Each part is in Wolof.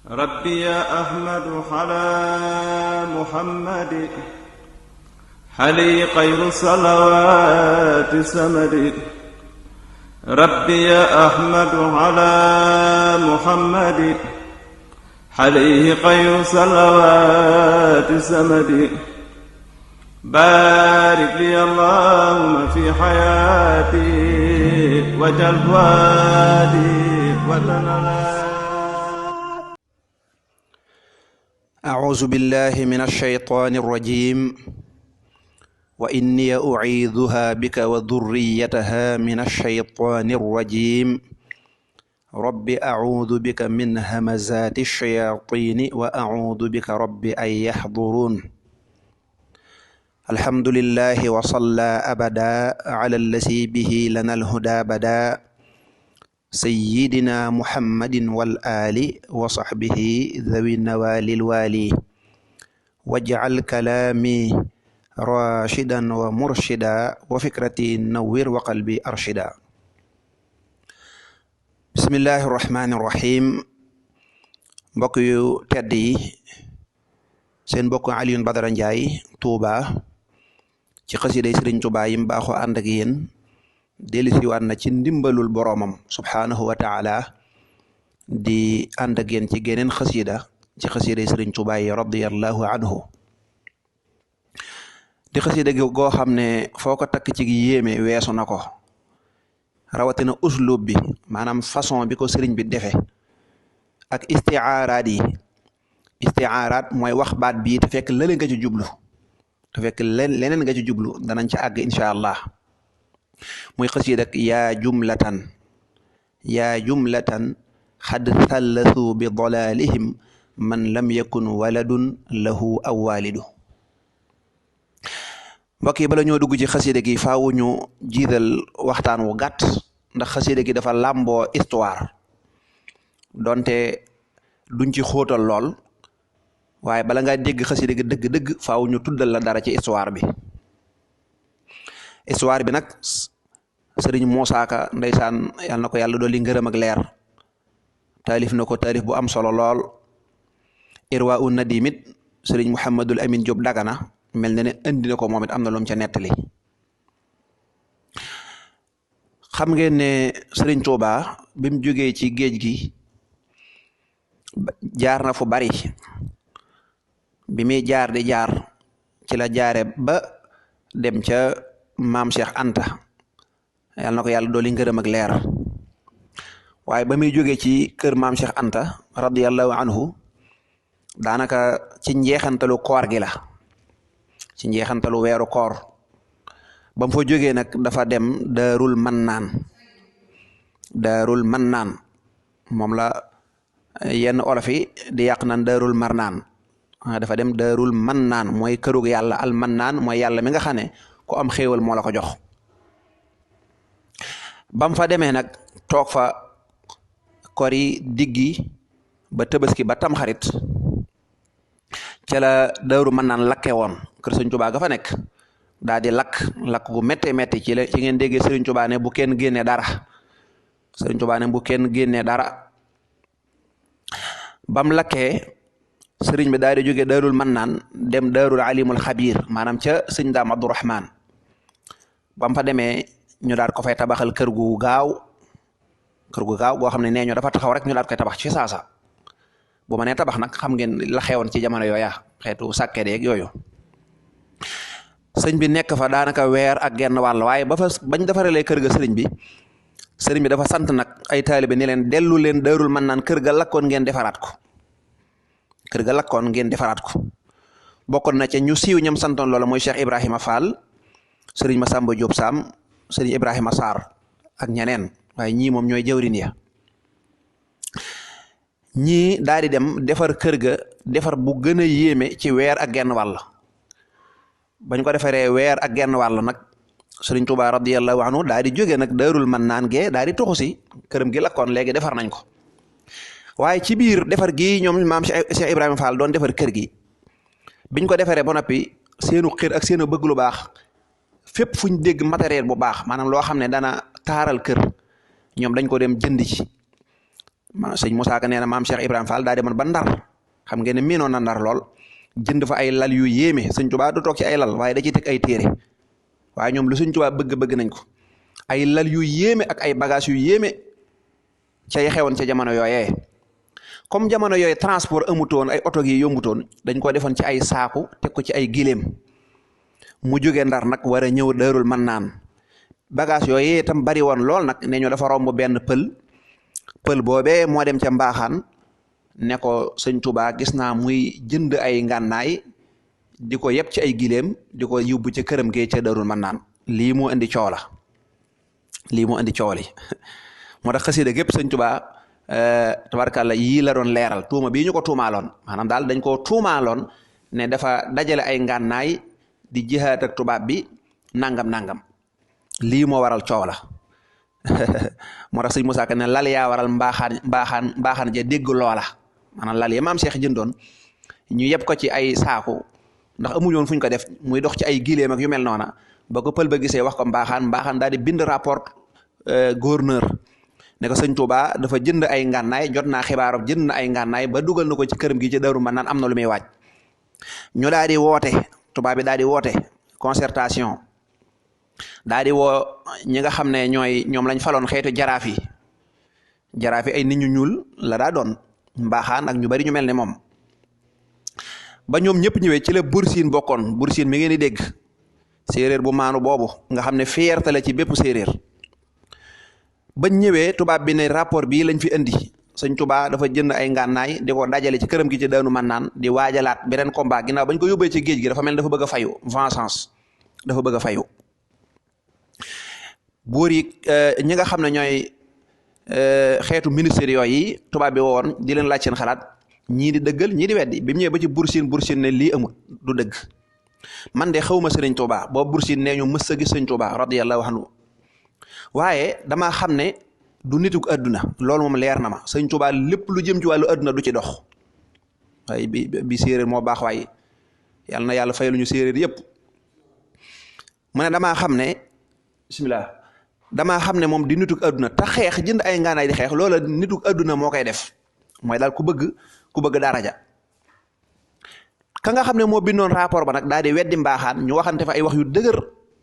ربي يا أحمد على محمد حلي خير الصلوات سمد. ربي يا أحمد على محمد عليه خير صلوات سمد. بارك لي اللهم في حياتي وجل فؤادي وتنالى. أعوذ بالله من الشيطان الرجيم وإني أعيذها بك وذريتها من الشيطان الرجيم رب أعوذ بك من همزات الشياطين وأعوذ بك رب أن يحضرون. الحمد لله وصلى أبدا على الذي به لنا الهدى بدا سيدنا محمد والآل وصحبه ذوي النوال الوالي واجعل كلامي راشدا ومرشدا وفكرتي نوّر وقلبي أرشدا. بسم الله الرحمن الرحيم. mbokk yu tedd yi, seen mbokk Alioune Badara Ndiaye Touba ci xasiday Sëriñ Touba yim baaxoo ànd ak yéen dellusiwaat na ci ndimbalul boroomam subhaanahu wa taala di ànd ak yéen ci geneen xasida ci xasiday Sëriñ Touba yi radiyallahu anhu. di xasida goo xam ne foo ko takk ci yéeme weesu na ko, rawatina uslub bi, maanaam façon bi ko sëriñ bi defe ak istiaaraat yi. istiaaraat mooy wax baat bii te fekk lële nga ci jublu, te fekk leneen nga ci jublu, danañ ci àgg incha allah. muy xasida ak yaa jumlatan xad thallathuu bi dalalihim man lam yakun waladun lahu aw walidu. mbokk yi, bala ñoo dugg ci xasida gi faawu ñu jiital waxtaan wu gàtt, ndax xasida gi dafa làmboo histoire donte duñ ci xóotal lool, waaye bala ngaa dégg xasida gi dëgg-dëgg faaw ñu tuddal la dara ci histoire bi. histoire bi nag sëriñ Moussa Ka ndeysaan yal na ko yàlla dolli ngërëm ak leer, taalif na ko taalif bu am solo lool. Irwa un Nadimit sëriñ Mouhamadul Amin Diop Dagana mel na ne indi na ko moom it, am na lu mu ca nettali. xam ngeen ne sëriñ Touba bi mu jógee ci géej gi jaar na fu bari. bi muy jaar di jaar ci la jaare ba dem ca maam Cheikh Anta yal na ko yàlla dooli ngërëm ak leer. waaye ba muy jógee ci kër maam Cheikh Anta radiyallahu anhu daanaka ci njeexantalu koor gi la, ci njeexantalu weeru koor. ba mu fa jógee nag dafa dem Daarul Mannaan moom la yenn olof yi di yàq naan Daarul Marnaan. dafa dem Daarul Mannaan mooy kërug yàlla. al Mannaan mooy yàlla mi nga xam ne ku am xéewal moo la ko jox. bam fa demee nag toog fa kori diggi ba Tabaski ba Tamxarit ca la Daarul Mannaan lakke woon. kër Sëriñ Tuubaa ga fa nekk daa di lakk gu méttee métti ci ngeen déggee Sëriñ Tuubaa ne bu kenn génnee dara. Sëriñ Tuubaa ne bu kenn génnee dara. bam lakkee sëriñ bi daal di jóge Daarul Mannaan dem Daarul Alimul Xabiir, maanaam ca sëñ Daam Abdourahman. bam fa demee ñu daal ko fay tabaxal kër gu gaaw goo xam ne nee ñu dafa taxaw rek ñu daal koy tabax ci saasa. bu ma nee tabax nag xam ngeen la xewoon ci jamono yooya, xeetu sàkket yeeg yooyu. sëñ bi nekk fa daanaka weer ak genn wàll, waaye bañ defaralee kër ga sëriñ bi dafa sant nag ay taalibe ni leen dellu leen Daarul Mannaan, kër ga lakkoon ngeen defaraat ko. bokkoon na ca ñu siiw ñam santoon loola mooy Cheikh Ibrahima Fall, sëriñ Massamba Diop Sam, sëriñ Ibrahima Sarr ak ñeneen, waaye ñii moom ñooy jawrin ya. ñii daal di dem defar kër ga defar bu gën a yéeme ci weer ak genn wàll. bañ ko defaree weer ak genn wàll nag sëriñ Touba radiyallahu anhu daal di jógee nag Daarul Mannaan gee daal di toxu si këram gi lakkoon. léegi defar nañ ko, waaye ci biir defar gi ñoom maam Cheikh Ibrahima Fall doon defar kër gi, biñ ko defaree ba noppi seenu xër ak seenu bëgg lu baax, fépp fu ñu dégg matériel bu baax, maanaam loo xam ne dana taaral kër, ñoom dañ ko dem jënd ci. sëñ Moussa Ka nee na maam Cheikh Ibrahima Fall daa demoon ba Ndar xam ngeen ne miinoon na Ndar lool jënd fa ay lal yu yéeme sëñ Tuubaa du toog ci ay lal waaye da ciy teg ay téere waaye ñoom lu sëñ Tuubaa bëgg nañ ko ay lal yu yéeme ak ay bagages yu yéeme cay xewoon ca jamono yooyee comme jamono yooyu transport amutoon ay oto yi yombutoon dañ ko defoon ci ay saaku teg ko ci ay gileem mu jóge Ndar nag war a ñëw Daarul Mannaan bagage yooyu itam bari woon lool nag ne ñu dafa romb benn pël boobee moo dem ca mbaaxaan ne ko sëñ Tuubaa gis naa muy jënd ay ngànnaay di ko yeb ci ay gileem di ko yóbbu ca këram gee ca Daarul Mannaan lii moo indi coow la lii moo indi coow li moo tax xasida gépp sëñ Tuubaa tabarkàlla yii la doon leeral tuuma bii ñu ko tuumaaloon maanaam daal dañ koo tuumaaloon ne dafa dajale ay ngànnaay di jihaat ak tubaab bi nangam lii moo waral coow la moo tax sëñ Moussa Ka ne lal yaa waral mbaaxaan ja dégg loola maanaam lal ya maam Cheikh jëndoon ñu yeb ko ci ay saaku ndax amuñu woon fu ñu ko def muy dox ci ay gileem ak yu mel noona ba ko pël ba gisee wax ko mbaaxaan daal di bind rapport gouverneur ne ko sëñ Touba dafa jënd ay ngànnaay jot naa xibaaram jënd na ay ngànnaay ba dugal na ko ci këram gi ci Daaru Mannaan am na lu muy waaj ñu daal di woote tubaab bi daal di woote concertation daal di woo ñi nga xam ne ñoom lañ faloon xeetu jaraaf yi ay nit ñu ñuul la daa doon mbaaxaan ak ñu bari ñu mel ne moom ba ñoom ñëpp ñëwee ci la Buur Siin bokkoon Buur Siin mi ngeen di dégg séeréer bu maanu boobu nga xam ne fierté la ci bépp séeréer bañ ñëwee tubaab bi ne rapport bii lañ fi indi sëñ Tuubaa dafa jënd ay ngànnaay di ko dajale ci këram gi ci Daaru Mannaan di waajalaat beneen combat ginnaaw bañ ko yóbbee ci géej gi dafa mel dafa bëgg a fayu vengeance dafa bëgg a fayu buur yi ñi nga xam ne ñooy xeetu ministère yooyu tubaab bi woon di leen laaj seen xalaat ñii di dëggal ñii di weddi bi mu ñëwee ba ci Buur Siin ne lii amul du dëgg man de xawma sëriñ Tuubaa boobu Buur Siin nee ñu mës a gis sëñ Tuubaa radiyallahu anhu waaye damaa xam ne du nituk àdduna loolu moom leer na ma sëñ Tuubaa lépp lu jëm ci wàllu àdduna du ci dox waaye bi séeréer moo baax waaye yàlla na yàlla fay lu ñu séeréer yëpp mu ne damaa xam ne bismillah damaa xam ne moom di nituk àdduna te xeex jënd ay ngaanaay di xeex loola nituk àdduna moo koy def mooy daal ku bëgg daraja ka nga xam ne moo bindoon rapport ba nag daal di weddi mbaaxaan ñu waxante fa ay wax yu dëgër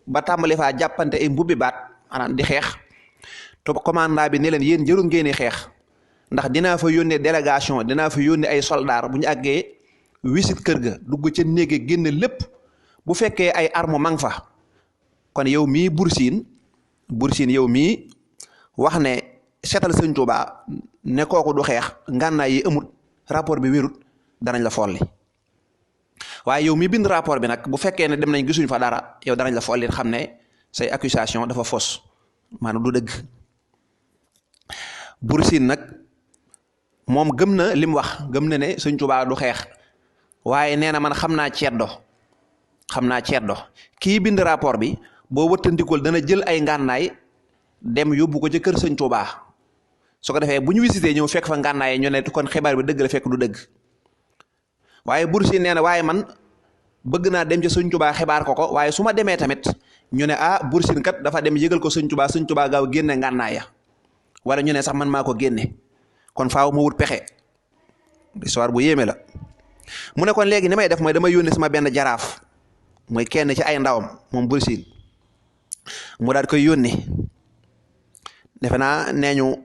ba tàmbali faa jàppante ay mbubbi baat maanaam di xeex te commandant bi ne leen yéen jëru ngeen xeex ndax dinaa fa yónnee délégation dinaa fa yónnee ay soldaar bu ñu àggee wisit kër ga dugg ca néege génn lépp bu fekkee ay arme mang fa kon yow mii Buur Siin yow mii wax ne seetal sëñ Tuubaa ne kooku du xeex ngànnaay yi amut rapport bi wérut danañ la folli waaye yow mii bind rapport bi nag bu fekkee ne dem nañ gisuñ fa dara yow danañ la folli xam ne say accusation dafa fausse maanaam du dëgg Buur Siin nag moom gëm na li mu wax gëm na ne sëñ Tuubaa du xeex waaye nee na man xam naa ceddo kii bind rapport bi boo wëttandikool dana jël ay ngànnaay dem yóbbu ko ca kër sëñ Tuubaa su ko defee bu ñu visité ñëw fekk fa ngànnaay ñu ne kon xibaar bi dëgg la fekk du dëgg waaye Buur Siin nee na waaye man bëgg naa dem ca sëñ Tuubaa xibaar ko waaye su ma demee tamit ñu ne Buur Siin kat dafa dem yëgal ko sëñ Tuubaa gaaw génne ngànnaaya wala ñu ne sax man maa ko génne kon faaw ma wut pexe histoire bu yéeme la mu ne kon léegi ni may def mooy dama yónnee sama benn jaraaf mooy kenn ci ay ndawam moom Buur Siin mu daal koy yónnee defe naa nee ñu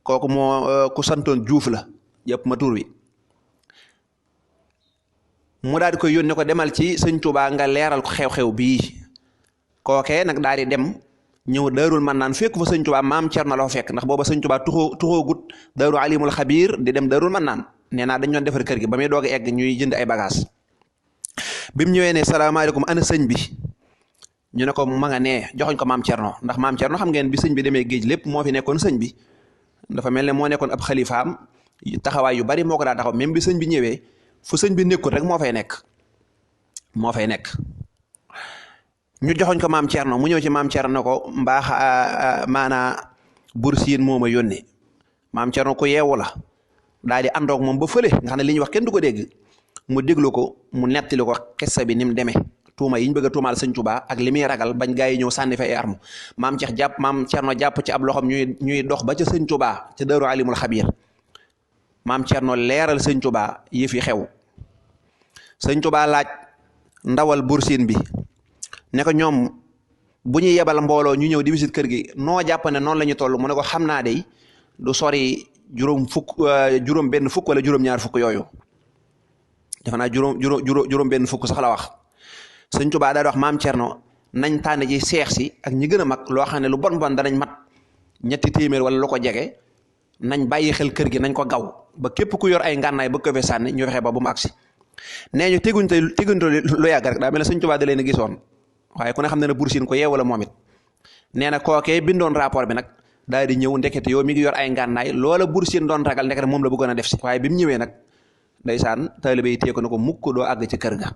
kooku moo ku santoon Juuf la yëpp ma tur wi mu daal di koy yónnee ko demal ci sëñ Tuubaa nga leeral ko xew-xew bii kookee nag daal di dem ñëw Daarul Mannaan fekk fa sëñ Tuubaa maam Cerno la fa fekk ndax booba sëñ Tuubaa tuxoo gut Daaru Alimul Xabiir di dem Daarul Mannaan nee naa dañ doon defar kër gi ba muy doog a egg ñuy jënd ay bagage bi mu ñëwee ne salaamaaleykum ana sëñ bi ñu ne ko ma nga nee joxoñ ko maam Cerno ndax maam Cerno xam ngeen bi sëñ bi demee géej lépp moo fi nekkoon sëñ bi dafa mel ne moo nekkoon ab xalifaam taxawaay yu bari moo ko daa taxaw même bi sëñ bi ñëwee fu sëñ bi nekkul rek moo fay nekk ñu joxoñ ko maam Cerno mu ñëw ci maam Cerno ko mbaax maanaa Buur Siin moo ma yónnee maam Cerno ko yeewu la daal di àndoog moom ba fële nga xam ne li ñuy wax kenn du ko dégg mu déglu ko mu nettali ko xissa bi ni mu demee tuuma yi ñu bëgg a tuumaal sëñ Tuubaa ak li muy ragal bañ gaa yi ñëw sànni fa ay arme maam Cerno jàpp ci ab loxom ñuy dox ba ca sëñ Tuubaa ca Daaru Alimul Xabiir maam Cerno leeral sëñ Tuubaa yëf yi xew sëñ Tuubaa laaj ndawal Bursin bi ne ko ñoom bu ñu yebal mbooloo ñu ñëw di visite kër gi noo jàpp ne noonu la ñu toll mu ne ko xam naa de du sori juróom benn fukk wala juróom-ñaar fukk yooyu defe naa juróom benn fukk sax la wax sëñ Tuubaa daal di wax maam Cerno nañ tànn ji seex si ak ñi gën a mag loo xam ne lu bon danañ mat ñetti téeméer wala lu ko jege nañ bàyyi xel kër gi nañ ko gaw ba képp ku yor ay ngànnaay bëgg ko fee sànni ñu fexe ba bu mu agsi nee ñu teguñ lu yàgg rek daa mel ne sëñ Tuubaa da leen a gisoon waaye ku ne xam ne ne Bursin ko yeewu la moom it nee na kookee bindoon rapport bi nag daal di ñëw ndekete yow mi ngi yor ay ngànnaay loola Bursin doon ragal ndekete moom la bëggoon a def si waaye bi mu ñëwee nag ndeysaan taalibe yi téye ko ne ko mukk doo àgg ci kër ga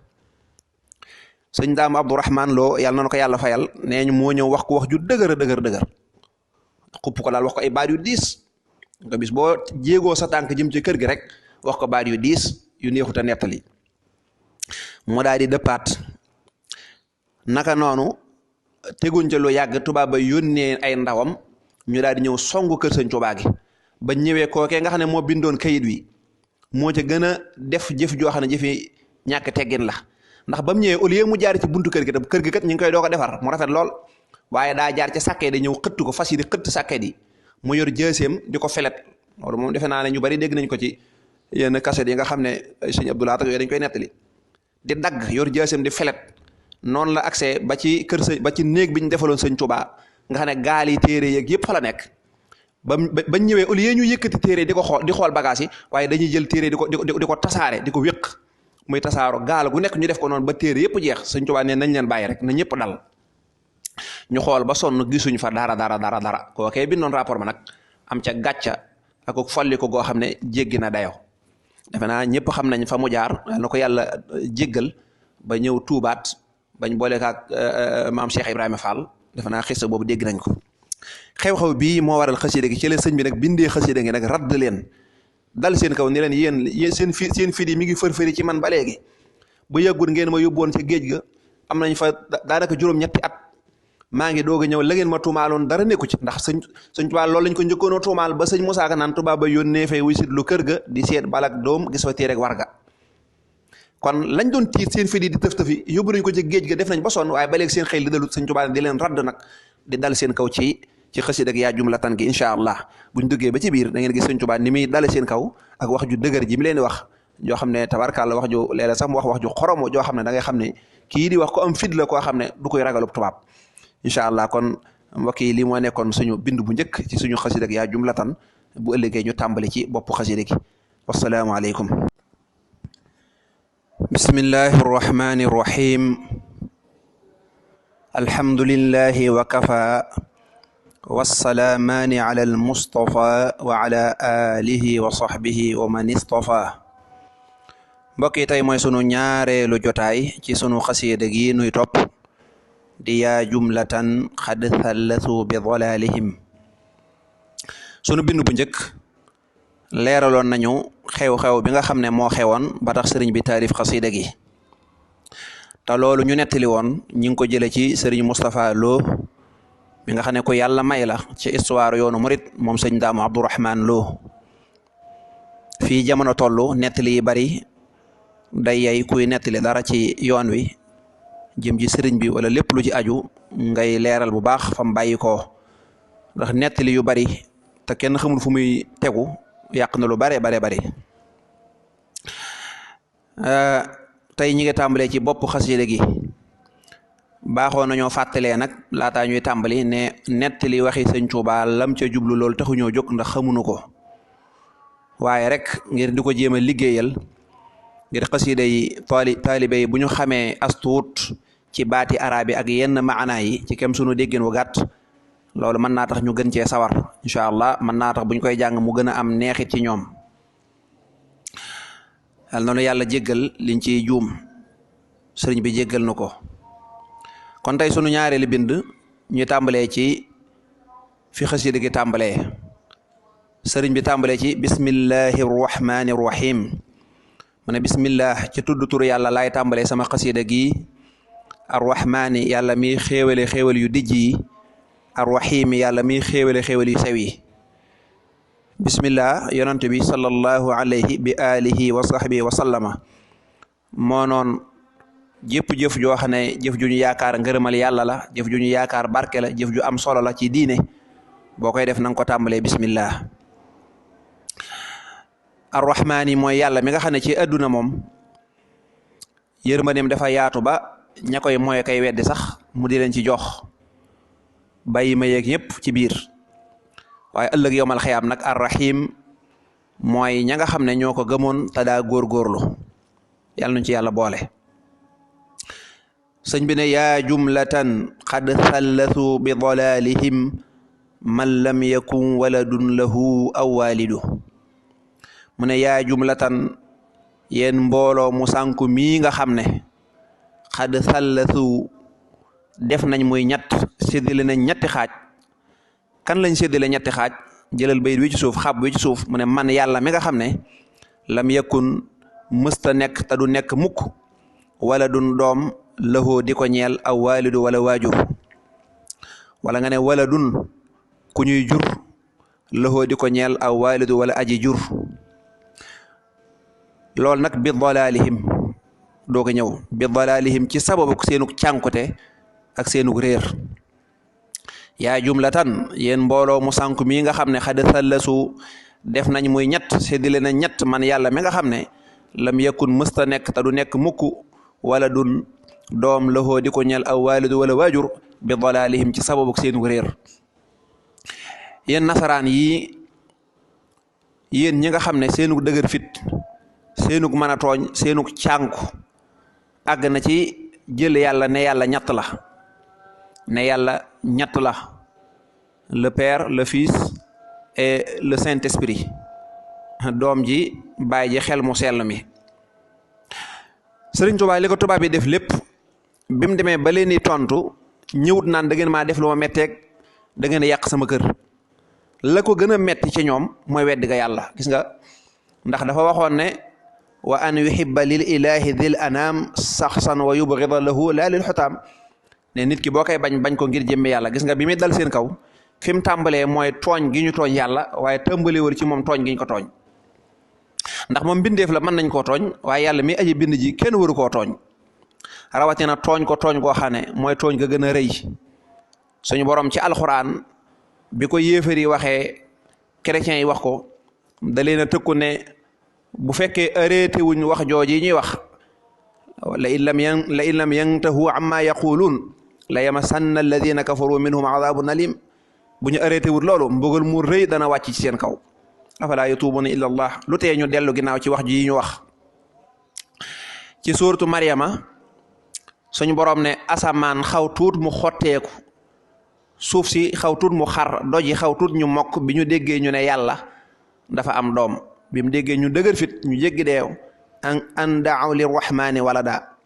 sëñ Daam Abdourahman Lo yàlla na ko yàlla fayal nee ñu moo ñëw wax ko wax ju dëgër xupp ko daal wax ko ay baat yu diis nga bis boo jéegoo sa tànk jëm ci kër gi rek wax ko baat yu diis yu neexut a nettali mu daal di dëppaat naka noonu teguñ ca lu yàgg tubaab ba yónnee ay ndawam ñu daal di ñëw songu kër sëñ Tuubaa gi ba ñëwee kookee nga xam ne moo bindoon kayit wi moo ca gën a def jëf joo xam ne jëfi ñàkk teggin la ndax ba mu ñëwee au lieu mu jaar ci buntu kër gi tam kër gi kat ñu ngi koy doog a defar mu rafet lool waaye daa jaar ca sàkkee di ñëw xëtt ko fas yi di xëtt sàkkee di mu yor jëseem di ko felet loolu moom defe naa ne ñu bari dégg nañ ko ci yenn kaset yi nga xam ne sëñ Abdoulaye ak yooyu dañ koy nettali di dagg yor jëseem di felet noonu la accès ba ci kër sëñ ba ci néeg bi ñu defaloon sëñ Tuubaa nga xam ne gaal yi téere yeeg yëpp fa la nekk bañ ñëwee au lieu ñu yëkkati téere di ko xool di xool bagage yi waaye dañuy jël téere di ko tasaare di ko wéq muy tasaaro gaal gu nekk ñu def ko noonu ba téere yëpp jeex sëñ Tuubaa ne nañ leen bàyyi rek na ñëpp dal ñu xool ba sonn gisuñ fa dara kookee bindoon rapport ba nag am ca gàcca ak folli ko goo xam ne jéggi na dayo defe naa ñëpp xam nañ fa mu jaar na ko yàlla jéggal ba ñëw tuubaat bañ boole ak maam Cheikh Ibrahima Fall defe naa xista boobu dégg nañ ko xew-xew bii moo waral xasida gi ci la sëñ bi nag bindee xasida gi nag radd leen dal seen kaw ni leen yéen seen fi yi mi ngi fër-fëri ci man ba léegi bu yàggul ngeen ma yóbboon ca géej ga am nañ fa daanaka juróom-ñetti at maa ngi doog a ñëw la ngeen ma tuumaaloon dara nekku ci ndax sëñ Tuubaa loolu lañ ko njëkkoonoo tuumaal ba sëñ Musaa Ka naan tubaab ba yónnee fay wisit lu kër ga di seet balak doom gis fa téere ak warga kon lañ doon tiir seen fi di tëf-tëfi yóbbu nañ ko ci géej ga def nañ ba sonn waaye ba léegi seen xel di dalut sëñ Tuubaa di leen radd nag di dal seen kaw ci xasida ak yaa jumlatan gi incha allah buñ duggee ba ci biir da ngeen gis sëñ Tuubaa ni muy dale seen kaw ak wax ju dëgër ji mi leen di wax joo xam ne tabarkàlla wax ju léeg-léeg sax mu wax ju xoromo joo xam ne da ngay xam ne kii di wax ko am fit la koo xam ne du koy ragalub tubaab incha allah kon mbokk yi lii moo nekkoon suñu bind bu njëkk ci suñu xasida ak yaa jumlatan bu ëllëgee ñu tàmbali ci boppu xasida gi wassalaamu aleykum bismillahi arrahmani arrahim alhamdulillahi wa kafa wassalaamaani ala almustafa wa ala alihi wa sahbihi wa man istafa mbokk yi tey mooy sunu ñaareelu jotaay ci sunu xasida gi nuy topp di yaa jumlatan xad thallasu bi dalalihim sunu bind bu njëkk leeraloon nañu xew-xew bi nga xam ne moo xewoon ba tax sëriñ bi taarif xasida gi te loolu ñu nettali woon ñi ngi ko jële ci sëriñ Moustapha Lo mi nga xam ne ko yàlla may la ci histoire yoonu murit moom sëñ Daam Abdourahman Lo fii jamono toll nettali yi bari day yay kuy nettali dara ci yoon wi jëm ci sëriñ bi wala lépp lu ci aju ngay leeral bu baax fam bàyyi ko ndax nettali yu bari te kenn xamul fu muy tegu yàq na lu bare bari tey ñi ngi tàmbalee ci bopp xasida gi baaxoo nañoo fàttalee nag laataa ñuy tàmbali ne nettali waxi sëñ Tuubaa lam ca jublu loolu taxuñoo jóg ndax xamuñu ko waaye rek ngir di ko jéem a liggéeyal ngir xasida yi taalibe yi bu ñu xamee astuut ci baati arab yi ak yenn maanaa yi ci kem sunu déggin wu gàtt loolu mën naa tax ñu gën cee sawar incha allah mën naa tax bu ñu koy jàng mu gën a am neexit ci ñoom yal na nu yàlla jéggal liñ ciy juum sëriñ bi jéggal nu ko kon tey sunu ñaareelu bind ñu tàmbalee ci fi xasida gi tàmbalee sëriñ bi tàmbalee ci bismillahi rrahmani rrahim mu ne bismillah ci tudd turu yàlla laay tàmbalee sama xasida gi arrahmaani yàlla miy xéewale xéewal yu dijj yi arrahimi yàlla miy xéewale xéewal yu sew yi bismillah yonante bi sallallahu alayhi bi alihi wa sahbihi wa sallama moo noon jëpp jëf joo xam ne jëf ju ñu yaakaar ngërëmal yàlla la jëf ju ñu yaakaar barke la jëf ju am solo la ci diine boo koy def na nga ko tàmbalee bismillah arrahmaani mooy yàlla mi nga xam ne ci àdduna moom yërmandeem dafa yaatu ba ña koy mooy kay weddi sax mu di leen ci jox bàyyi ma yeeg ñëpp ci biir waaye ëllëg yowmal xiyaam nag arrahim mooy ña nga xam ne ñoo ko gëmoon te daa góorgóorlu yàlla nuñ ci yàlla boole sëñ bi ne yaa jumlatan qad thallathu bi dalalihim man lam yakun waladun lahu aw walidu mu ne yaa jumlatan yéen mbooloo mu sànku mii nga xam ne xad thallathu def nañ muy ñett séddale nañ ñetti xaaj kan lañ séddale ñetti xaaj jëlal bayit wi ci suuf xab wi ci suuf mu ne man yàlla mi nga xam ne lam yakun mësta nekk te du nekk mukk wala dun doom lahoo di ko ñeel aw waalidu wala waajur wala nga ne wala dun ku ñuy jur lahoo di ko ñeel aw waalidu wala aji jur loolu nag bi dalalihim doo ko ñëw bi dalalihim ci sababu seenug cànkute ak seenug réer yaa jumlatan yéen mbooloo mu sànku mii nga xam ne xad thallasu def nañ muy ñett séddale na ñett man yàlla mi nga xam ne lam yakun mësta nekk te du nekk mukk wala dun doom lahoo di ko ñeel aw waalidu wala waajur bi dalalihim ci sababu seenug réer yéen nasaraan yi yéen ñi nga xam ne seenug dëgër fit seenug mën a tooñ seenug cànku àgg na ci jël yàlla ne yàlla ñett la ne yàlla ñett la le Père le Fils et le Saint-Esprit doom ji baay ji xel mu sell mi Sëriñ Tuubaa li ko tubaab bi def lépp bi mu demee ba leen di tontu ñëwut naan da ngeen maa def lu ma metteeg da ngeen a yàq sama kër la ko gën a metti ci ñoom mooy weddi ga yàlla gis nga ndax dafa waxoon ne wa an yuhibba lil ilahi dil anam saxsan wa yubghida lahu la lil xutaam ne nit ki boo koy bañ ko ngir jëmme yàlla gis nga bi muy dal seen kaw fi mu tàmbalee mooy tooñ gi ñu tooñ yàlla waaye tàmbalewul ci moom tooñ gi ñu ko tooñ ndax moom bindeef la mën nañ koo tooñ waaye yàlla mi aji bind ji kenn waru koo tooñ rawatina tooñ ko tooñ koo xam ne mooy tooñ ga gën a rëy suñu borom ci alxuraan bi ko yéefar yi waxee chrétiens yi wax ko da leen a tëkku ne bu fekkee arrêté wuñ wax jooji ñuy wax la in lam yantahu amma yaquluun la yamassanna alladina kafaru minhum adabun alim bu ñu arrêté wut loolu mbugal mu rëy dana wàcc ci seen kaw afala yatubuna illa allah lu tee ñu dellu ginnaaw ci wax ji yi ñu wax ci suuratu Maryama suñu borom ne asamaan xaw tuut mu xotteeku suuf si xaw tuut mu xar doj yi xaw tuut ñu mokk bi ñu déggee ñu ne yàlla dafa am doom bi mu déggee ñu dëgër fit ñu jéggi deew an daaw lirrahmani walada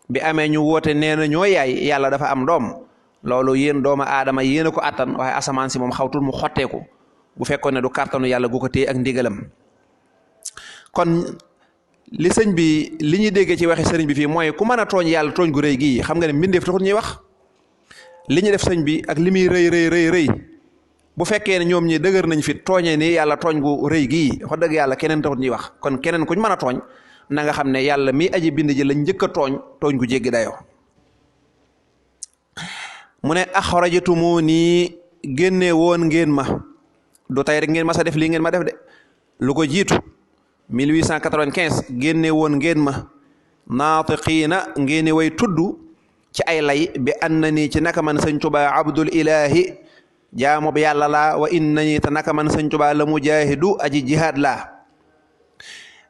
bi amee ñu woote nee na ñoo yaay yàlla dafa am doom loolu yéen doomu aadama yéen a ko attan waaye asamaan si moom xaw tuut mu xotteeku bu fekkoon ne du kàttanu yàlla gu ko téye ak ndigalam kon li sëñ bi li ñuy déggee ci waxi sëriñ bi fii mooy ku mën a tooñ yàlla tooñ gu rëy gii xam nga ne mbindeef taxut ñuy wax li ñu def sëñ bi ak li muy rëy bu fekkee ne ñoom ñi dëgër nañ fi tooñee ni yàlla tooñ gu rëy gii wax dëgg yàlla keneen taxut ñuy wax kon keneen kuñ mën a tooñ na nga xam ne yàlla mi aji bind ji lañ njëkk a tooñ gu jéggi dayoo mu ne axrajtumuni génne woon ngeen ma du tey rek ngeen ma sa def lii ngeen ma def de lu ko jiitu 1895 génne woon ngeen ma naatiqiina ngeen way tudd ci ay lay bi annani ci naka man sëñ Tuubaa abdul ilahi jaamu bi yàlla laa wa innani te naka man sëñ Tuubaa la mujaahidu aji jihaad laa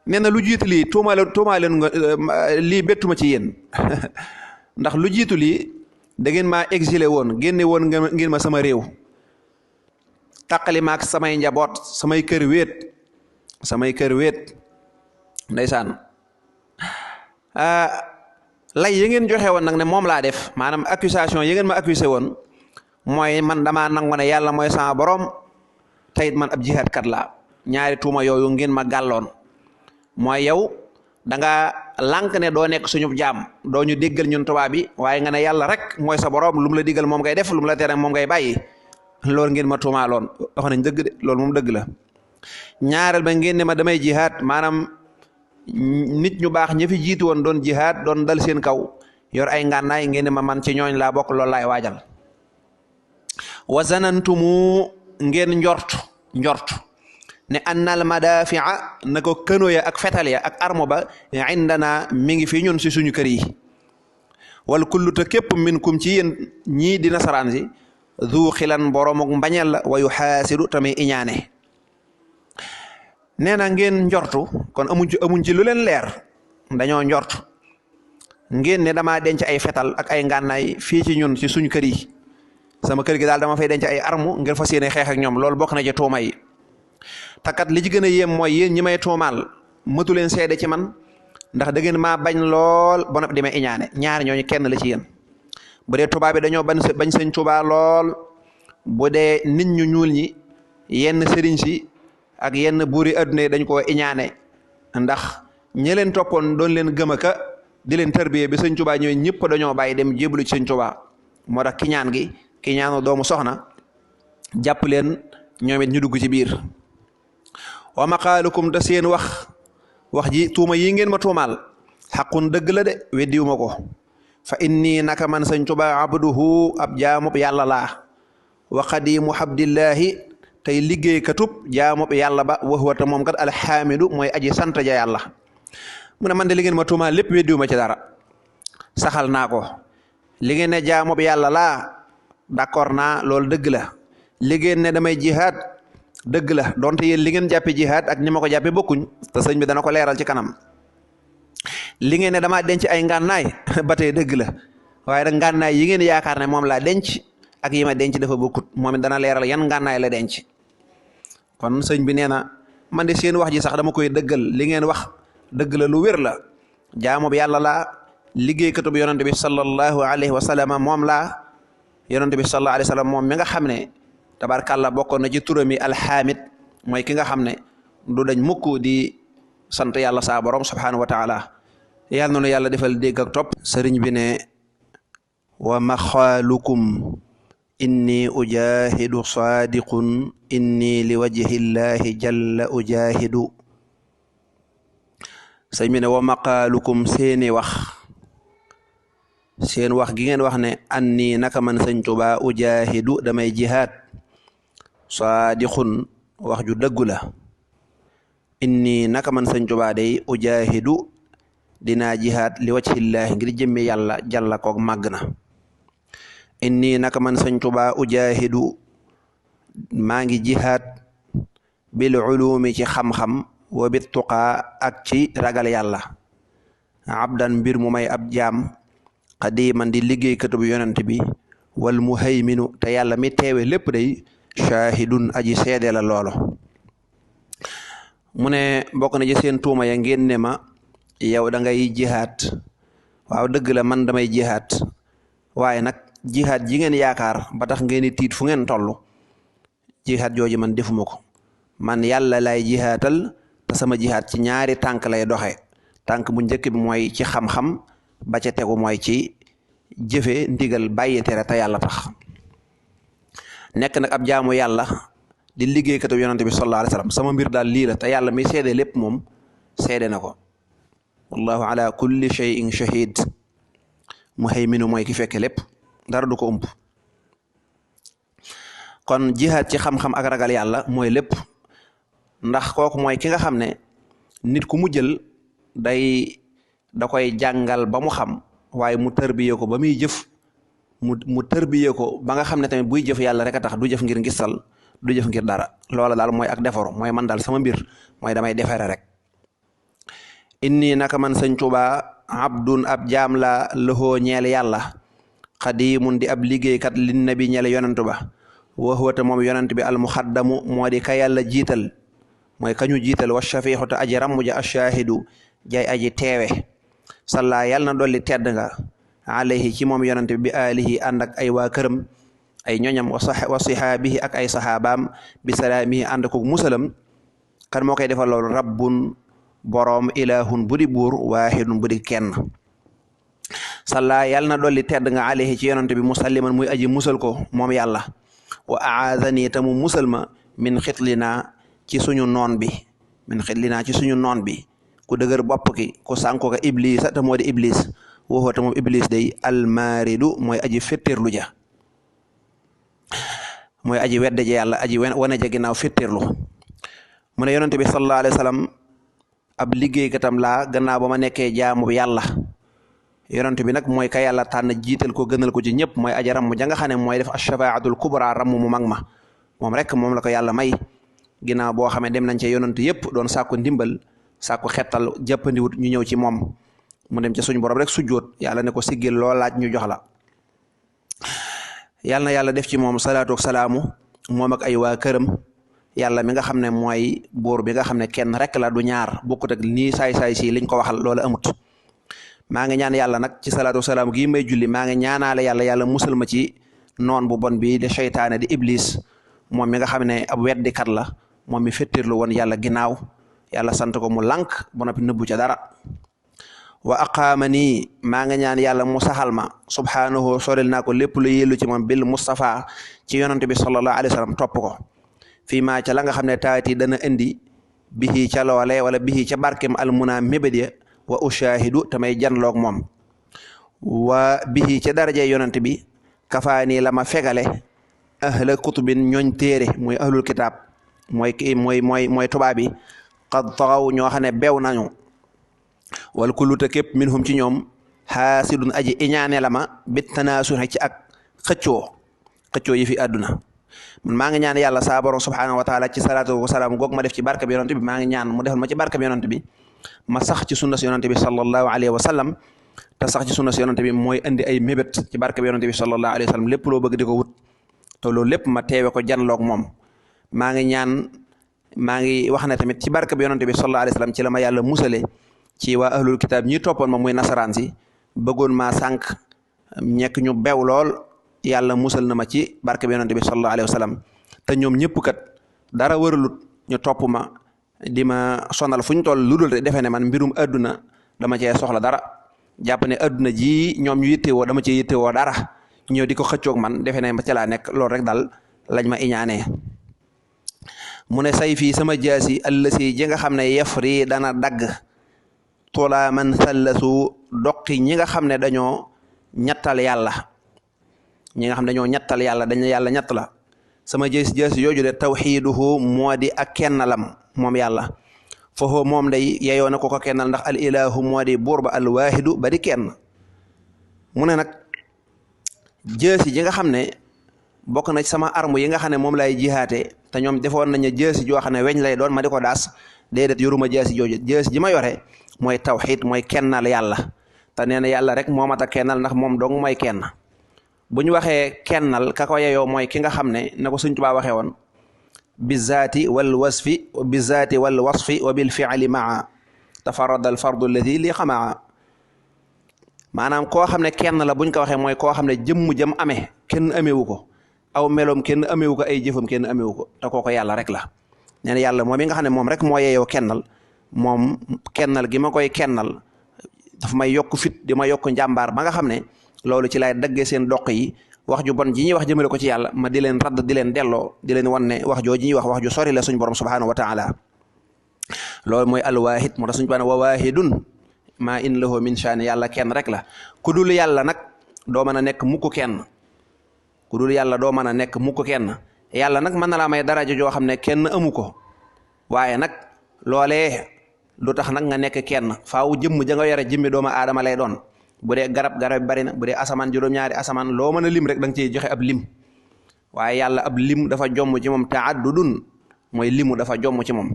nee na lu jiitu lii tuumaaleen nga lii bettuma ci yéen ndax lu jiitu lii da ngeen maa exilé woon génne woon ngeen ma sama réew taqali maak samay njaboot samay kër wéet ndeysaan lay yi ngeen joxe woon nag ne moom laa def maanaam accusation yi ngeen ma accusé woon mooy man damaa nangu ne yàlla mooy sama borom tayit man ab jihaad kat laa ñaari tuuma yooyu ngeen ma gàlloon mooy yow da nga lànk ne doo nekk suñu jaam doo ñu déggal ñun tubaab bi waaye nga ne yàlla rek mooy sa borom lu mu la diggal moom ngay def lu mu la tere moom ngay bàyyi loolu ngeen ma tuumaaloon wax nañ dëgg de loolu moom dëgg la. ñaareel ba ngeen ne ma damay jihaad maanaam nit ñu baax ña fi jiitu woon doon jihaad doon dal seen kaw yor ay ngànnaay ngeen ne ma man ci ñooñ laa bokk loolu laay waajal. wa zanantumu ngeen njort ne annal madafia na ko këno ya ak fetal ya ak armo ba indana mi ngi fi ñun si suñu kër yi wal kullu te képp minkum ci yéen ñii di nasaraan si du xilan boromuk mbañel la wa yuxaasidu tamit iñaane nee na ngeen njortu kon amuñ ci lu leen leer dañoo njort ngeen ne dama denc ay fetal ak ay ngànnaay fii ci ñun ci suñu kër yi sama kër gi daal dama fay denc ay armu ngir fas yéene xeex ak ñoom loolu bokk na ci tuuma yi takat li ci gën a yéem mooy yéen ñi may tuumaal matu leen seede ci man ndax da ngeen maa bañ lool ba noppi di may iñaane ñaar ñooñu kenn la ci yéen bu dee tubaab bi dañoo bañ sëñ Tuubaa lool bu dee nit ñu ñuul ñi yenn sëriñ si ak yenn buuri adduna yi dañ koo iñaane ndax ñi leen toppoon doon leen gëm ka di leen tarbiyee bi sëñ Tuubaa ñëwee ñëpp dañoo bàyyi dem jébbalu ci sëñ Tuubaa moo tax kiñaan gi kiñaanu doomu soxna jàpp leen ñoom it ñu dugg ci biir. wa maqaalukum te seen wax ji tuuma yi ngeen ma tuumaal xaqun dëgg la de weddiwuma ko fa inni naka man sëñ Tuubaa abduhu ab jaamub yàlla laa wa qadimu abdillahi tey liggéey katub jaamub yàlla ba wa huwa ta moom kat alxaamidu mooy aji sant ja yàlla mu ne man de li ngeen ma tuumaal lépp weddiwuma ci dara saxal naa ko li ngeen ne jaamub yàlla laa d'accord naa loolu dëgg la li ngeen ne damay jihaad dëgg la donte yéen li ngeen jàppe jihaad ak ni ma ko jàppe bokkuñ te sëñ bi dana ko leeral ci kanam li ngeen ne damaa denc ay ngànnaay ba tey dëgg la waaye nag ngànnaay yi ngeen yaakaar ne moom laa denc ak yi ma denc dafa bokkut moom it dana leeral yan ngànnaay la denc kon sëñ bi nee na man de seen wax ji sax dama koy dëggal li ngeen wax dëgg la lu wér la jaamu bi yàlla laa liggéeykatu bi yonante bi sallallahu alayhi wa sallam moom laa yonante bi sallallahu alayhi wa sallam moom mi nga xam ne tabarkàlla bokkoon na ci turam yi alxaamid mooy ki nga xam ne du dañ mukk di sant yàlla saa borom subhanahu wa taala yàlla noonu yàlla defal dégg ak topp sëriñ bi ne wa maxaalukum inni ujahidu saadiqun inni li wajhillahi jalla ujahidu sëriñ bi ne wa maqaalukum seeni wax seen wax gi ngeen wax ne anni naka man sëñ Tuubaa ujahidu damay jihaad saadiqun wax ju dëggu la inni naka man sëñ Tuubaa day ujahidu dinaa jihaad li wajhillaahi ngir jëmmi yàlla jàlla koog màgg na inni naka man sëñ Tuubaa ujahidu maa ngi jihaad bil ulumi ci xam-xam wa bit tuqaa ak ci ragal yàlla abdan mbir mu may ab jaam qadiman di liggéey katub yonent bi wal muhayminu te yàlla mi teewe lépp day shahidun aji seede la loolo mu ne bokk na ci seen tuuma ya ngeen ne ma yow da ngay jihaad waaw dëgg la man damay jihaad waaye nag jihaad ji ngeen yaakaar ba tax ngeen di tiit fu ngeen toll jihaad jooju man defuma ko man yàlla lay jihaatal te sama jihaad ci ñaari tànk lay doxe tànk bu njëkk bi mooy ci xam-xam ba ca tegu mooy ci jëfe ndigal bàyyi tere te yàlla tax nekk nag ab jaamu yàlla di liggéeykatu yonante bi sallallahu alayhi wa sallam sama mbir daal lii la te yàlla mi seede lépp moom seede na ko wallahu ala kulli shay'in shahid muhayminu mooy ki fekke lépp dara du ko ump kon jihaad ci xam-xam ak ragal yàlla mooy lépp ndax kooku mooy ki nga xam ne nit ku mu jël da koy jàngal ba mu xam waaye mu tërbiye ko ba muy jëf mu tërbiye ko ba nga xam ne tamit buy jëf yàlla rek a tax du jëf ngir ngistal du jëf ngir dara loola daal mooy ak defaru mooy man daal sama mbir mooy damay defare rek inni naka man sëñ Tuubaa abdun ab jaam la lëxoo ñeel yàlla xadimun di ab liggéeykat lin nabi ñeel yonantu ba wa huwa moom yonant bi almuxaddamu moo di ka yàlla jiital mooy kañu jiital wa shafiixu te aji rammu ja ashaahidu jay aji teewe salla yàlla na dolli tedd nga alayhi ci moom yonante bi alihi ànd ak ay waa këram ay ñoñam wa sihaabihi ak ay sahabaam bi salaamihi ànd ko musalam kan moo koy defal loolu rabbun boroom ilahun bu di buur waahidun bu di kenn. salla yàlla na dolli tedd nga alayhi ci yonante bi musalliman muy aji musal ko moom yàlla wa aadani ta mu musal ma min xitlina ci suñu noon bi ku dëgër bopp ki ku sànko ka iblis te moo di iblis waxoo te moom iblis day almaaridu mooy aji fettirlu ja mooy aji wedde ja yàlla aji wane ja ginnaaw fettirlu. mu ne yonante bi sallallahu alayhi wa sallam ab liggéeykatam laa gannaaw ba ma nekkee jaamu yàlla. yonante bi nag mooy ka yàlla tànn jiital ko gënal ko ci ñëpp mooy aji ramm ja nga xam ne mooy def ashafaatul kubra ramm mu mag ma moom rek moom la ko yàlla may ginnaaw boo xamee dem nañ ca yonante yëpp doon sàkku ndimbal sàkku xettal jàppandiwut ñu ñëw ci moom mu dem ca suñu borom rek sujjóot yàlla ne ko siggil loo laaj ñu jox la. yàlla na yàlla def ci moom salaatu ak salaamu moom ak ay waa këram yàlla mi nga xam ne mooy buur bi nga xam ne kenn rek la du ñaar bokkut ak nii saay-saay si liñ ko waxal loolu amut. maa ngi ñaan yàlla nag ci salaatu salaam gii may julli maa ngi ñaanaale yàlla musal ma ci noon bu bon bi di seytaane di iblis moom mi nga xam ne ab weddikat la moom mi fettirlu woon yàlla ginnaaw yàlla sant ko mu lànk ba noppi nëbbu ca dara. wa aqaama nii maa ngi ñaan yàlla mu saxal ma subhaanahu soril naa ko lépp lu yellu ci moom bil Mustafa ci yonante bi sallallahu alayhi wa sallam topp ko fii maa ca la nga xam ne taati dana indi bihi ca loole wala bihi ca barkem almuna mébét ya wa ushahidu tamay janloog moom wa bihi ca daraje yonante bi kafaani la ma fegale ahla kutubin ñooñ téere mooy ahlul kitaab mooy tubaab bi qad taxaw ñoo xam ne bew nañu wal kulluta képp minhum ci ñoom xaasidun aji iñaane la ma bit tanaasuxe ci ak xëccoo yi fi àdduna. man maa ngi ñaan yàlla saa borom subhanahu wa taala ci salaatu wa salaam goog ma def ci barke bi yonante bi maa ngi ñaan mu defal ma ci barke bi yonante bi ma sax ci sunna si yonante bi sallallahu alayhi wa sallam te sax ci sunna si yonante bi mooy indi ay mébét ci barke bi yonante bi sallallahu alayhi wa sallam lépp loo bëgg di ko wut te loolu lépp ma teewe ko janloog moom. maa ngi wax ne tamit ci barke bi yonante bi sallallahu alayhi wa sallam ci la ma yàlla musale ci waa ahlul kitaab ñi toppoon ma muy nasaraan si bëggoon maa sànq ñekk ñu bew lool yàlla musal na ma ci barke bi yonante bi sallallahu alayhi wa sallam te ñoom ñëpp kat dara wëralut ñu topp ma di ma sonal fu ñu toll lu dul rek defe ne man mbirum adduna dama cee soxla dara jàpp ne adduna ji ñoom ñu yittewoo dama cee yittewoo dara ñëw di ko xëccoog man defe ne ma ca laa nekk loolu rek dal lañ ma iñaanee. mu ne say fii sama jaasi allasi ji nga xam ne yafri dana dagg tolaa man sallasu doqi ñi nga xam ne dañoo ñettal yàlla dañ yàlla ñett la sama jës yooju de tawxiiduhu moo di ak kennalam moom yàlla foofu moom day yeyoo na ko kennal ndax al ilahu moo di buur ba al waahidu ba di kenn. mu ne nag jësi ji nga xam ne bokk na ci sama arme yi nga xam ne moom lay jihaate te ñoom defoon nañu jësi joo xam ne weñ lay doon ma di ko daas déedéet yoruma jësi jooju jësi ji ma yore mooy tawxiid mooy kennal yàlla te nee na yàlla rek moo mat a kennal ndax moom dong mooy kenn. bu ñu waxee kennal ka ko yeyoo mooy ki nga xam ne na ko Sëñ Tuubaa waxee woon bizaati wal wasfi wa bil fi'li maa tafarrada al fardu alladi li xamaa. maanaam koo xam ne kenn la buñ ko waxee mooy koo xam ne jëmm jëm amee kenn ameewu ko aw meloom kenn ameewu ko ay jëfam kenn ameewu ko te kooko yàlla rek la. nee na yàlla moom mi nga xam ne moom rek moo yeyoo kennal moom kennal gi ma koy kennal daf may yokk fit di ma yokk njàmbaar ba nga xam ne loolu ci lay daggee seen doq yi wax ju bon ji ñuy wax jëmale ko ci yàlla ma di leen radd di leen delloo di leen wan ne wax joo ji ñuy wax ju sori la suñ borom subhanahu wa taala. loolu mooy alwaahid moo tax suñ bane wa waahidun maa in lahu min shaani yàlla kenn rek la ku dul yàlla nag doo mën a nekk mukk kenn yàlla nag mën na laa may daraja joo xam ne kenn amu ko waaye nag loolee lu tax nag nga nekk kenn faaw jëmm ja nga yore jëmmi doomu aadama lay doon. bu dee garab bari na bu dee asamaan juróom-ñaari asamaan loo mën a lim rek da nga ciy joxe ab lim waaye yàlla ab lim dafa jomm ci moom taaddudun mooy limu dafa jomm ci moom.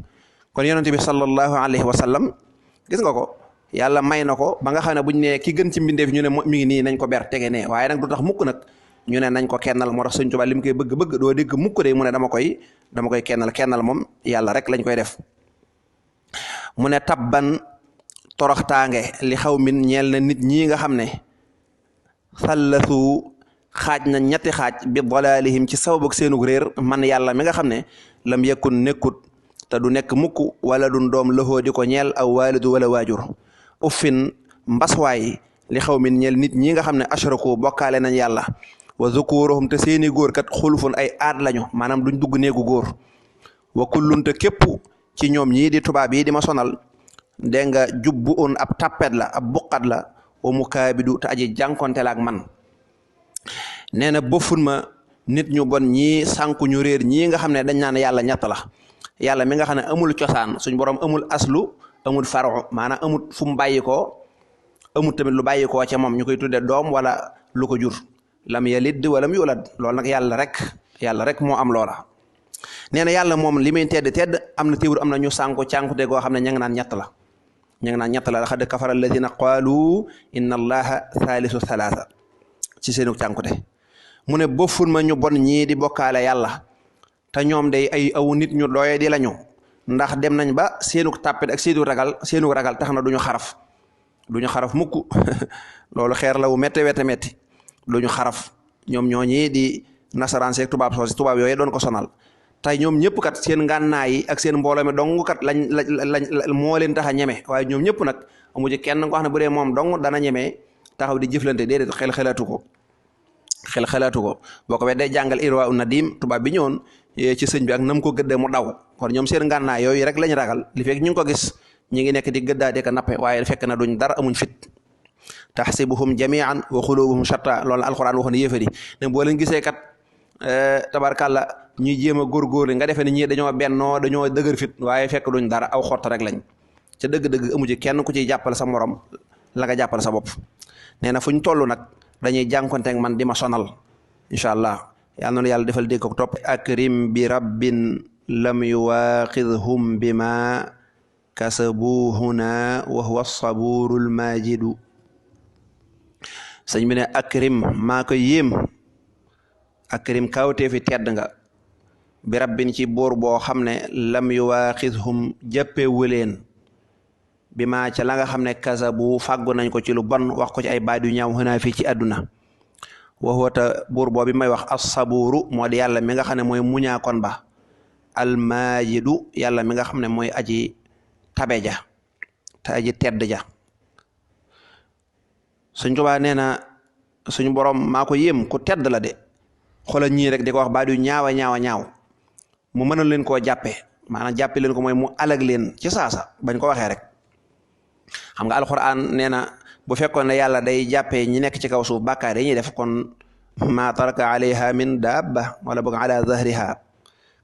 kon yonente bi sallallahu alayhi wa sallam gis nga ko yàlla may na ko ba nga xam ne buñ ne ki gën ci mbindeef ñu ne mi ngi nii nañ ko ber tege ne waaye nag du tax mukk nag ñu ne nañ ko kennal moo tax Sëñ Tuubaa lim koy bëgg doo dégg mukk de mu ne dama koy kennal moom yàlla rek lañ koy def. mu ne tabban toroxtaange li xaw min ñeel na nit ñi nga xam ne sallasu xaaj na ñetti xaaj bi dalalihim ci sababug seenug réer man yàlla mi nga xam ne lam yakun nekkut te du nekk mukk wala dun doom loxoo di ko ñeel aw waalidu wala waajur uffin mbaswaay li xaw min ñeel nit ñi nga xam ne ashraku bokkaale nañ yàlla wa zukuruhum te seeni góor kat xulufun ay aad lañu maanaam duñ dugg néegu góor wa kullun te képp ci ñoom ñii di tubaab yi di ma sonal dégg nga jubbu un ab tappet la ab buqat la wa mukaabidu te aji jànkonte la ak man nee na bofun ma nit ñu bon ñii sànku ñu réer ñii nga xam ne dañ naan yàlla ñett la yàlla mi nga xam ne amul cosaan suñ borom amul aslu amul faru maanaam amul fu mu bàyyi koo amul tamit lu bàyyi koo ca moom ñu koy tudde doom wala lu ko jur lam yalid walam yulad loolu nag yàlla rek moo am loola nee na yàlla moom li muy tedd am na téewur am na ñu sànku cànkute goo xam ne ña ngi naan ñett la xad kafara alladina qaalu inna allaha thalithu thalatha ci seenu cànkute mu ne bofun ma ñu bon ñii di bokkaale yàlla te ñoom day ay aw nit ñu doye di lañu ndax dem nañ ba seenu tàppet ak seenu ragal tax na duñu xaraf mukk loolu xeer la wu métte wete metti duñu xaraf ñoom ñooñi di nasaraan seeg tubaab yooyu doon ko sonal tey ñoom ñëpp kat seen ngànnaay yi ak seen mbooloo mi dong kat lañ moo leen tax a ñeme waaye ñoom ñëpp nag amu ci kenn ko xam ne bu dee moom dong dana ñeme taxaw di jëflante déedéet xel xelaatu ko boo ko weddee jàngal Irwa Nadim tubaab bi ñëwoon ci sëñ bi ak nam ko gëddee mu daw kon ñoom seen ngànnaay yooyu rek lañ ragal li fekk ñu ngi ko gis ñi ngi nekk di gëddaate ka nappe waaye fekk na duñ dara amuñ fit taxsibuhum jamian wa xulubuhum shatta loolu alquran waxoon yéefari ne boo leen gisee kat tabarkàlla ñuy jéem a góorgóorlu nga defee ne ñii dañoo bennoo dañoo dëgër fit waaye fekk duñ dara aw xott rek lañ ca dëgg-dëgg amu ci kenn ku ciy jàppale sa morom la nga jàppale sa bopp nee na fu ñu toll nag dañuy jànkonteeg man di ma sonal incha allah yàlla noonu yàlla defal dégg ko topp akrim bi rabbin lam yuwaqidhum bima kasabu huna wa huwa saburul majidu sëñ bi ne akrim maa ko yéem akrim kawtee fi tedd nga bi rabbin ci buur boo xam ne lam yuwaqidhum jàppe wëleen bi maa ca la nga xam ne kasabu fàggu nañ ko ci lu bon wax ko ci ay baat yu ñaaw xanaa fii ci àdduna waxwata buur boo bi may wax as-saburu moo di yàlla mi nga xam ne mooy muñaakon ba almaajidu yàlla mi nga xam ne mooy aji tabe ja te aji tedd ja suñ Tuubaa nee na suñu borom maa ko yéem ku tedd la de xoolal ñii rek di ko wax baat yu ñaaw mu mënal leen koo jàppe maanaam jàppe leen ko mooy mu alag leen ci saasa bañ ko waxee rek xam nga alxuraan nee na bu fekkoon ne yàlla day jàppee ñi nekk ci kaw suuf bàkkaar dañuy def kon ma taraka alayha min dabba wala boog ala zahriha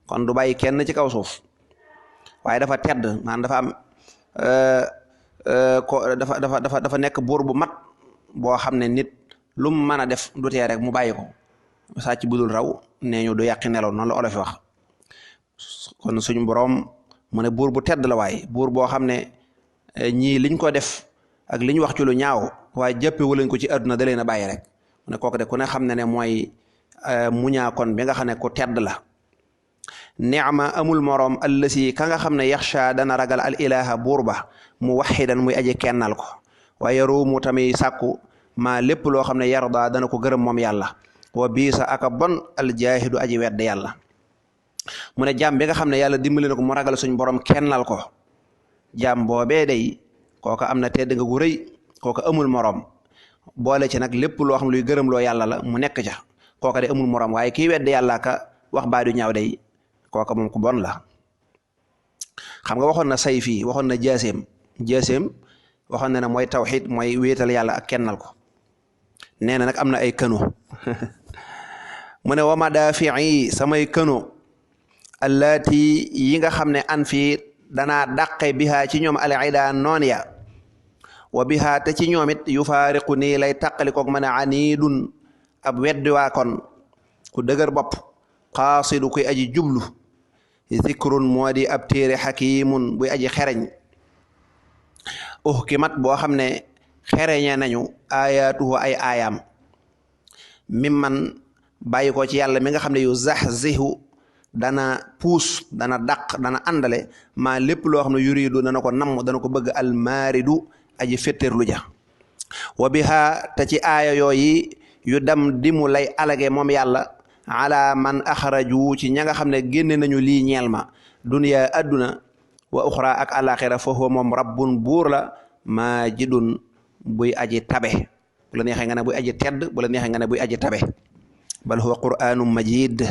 kon du bàyyi kenn ci kaw suuf waaye dafa tedd maanaam dafa am dafa nekk buur bu mat boo xam ne nit lu mu mën a def du tee rek mu bàyyi ko sàcc budul raw nee ñu du yàqi nelaw noonu la olof wax kon suñu borom mu ne buur bu tedd la waaye buur boo xam ne ñii liñ ko def ak liñ wax ci lu ñaaw waaye jàppe walañ ko ci àdduna da leen a bàyyi rek mu ne kooku de ku ne xam ne mooy muñaakon bi nga xam ne ku tedd la neema amul moroom allasi ka nga xam ne yaxsha dana ragal al ilaha buur ba mu waxidan muy aji kennal ko waaye ruumu tamit sàkku maa lépp loo xam ne yarda dana ko gërëm moom yàlla wa biisa aka bon aljaahidu aji wedd yàlla mu ne jaam bi nga xam ne yàlla dimbali na ko mu ragal suñ borom kennal ko jaam boobee day kooka am na tedd nga gu rëy kooka amul moroom boole ci nag lépp loo xam luy gërëm loo yàlla la mu nekk ca kooka de amul moroom waaye kii wedd yàlla ka wax baa du ñaaw day kooka moom ku bon la xam nga waxoon na sayfi waxoon na jaaseem waxoon na ne mooy tawxid mooy wéetal yàlla ak kennal ko nee na nag am na ay kano mu ne wa madaafi'i samay kano allaati yi nga xam ne an fii danaa dàqe bihaa ci ñoom al ida noon ya wa bihaa te ci ñoom it yu faariqu nii lay tàqali koog mën a aniidun ab weddiwaa kon ku dëgër bopp qaasidu kuy aji jublu zikrun moo di ab téere xakimun buy aji xereñ uhkimat boo xam ne xereñe nañu ayaatuhu ay aayaam mimman bàyyi ko ci yàlla mi nga xam ne yu zaxzihu dana puus dana dàq dana àndale maa lépp loo xam ne yuridu dana ko namm dana ko bëgg almaaridu aji féttéerlu ja wa biha te ci aaya yooyi yu dam dimu lay alage moom yàlla ala man axraju ci ña nga xam ne génne nañu lii ñeel ma dunya adduna wa uxra ak alaxira fa huwa moom rabbun buur la maajidun buy aji tabe bu la neexee nga ne buy aji tedd bu la neexee nga ne buy aji tabe bal huwa qur'anun majid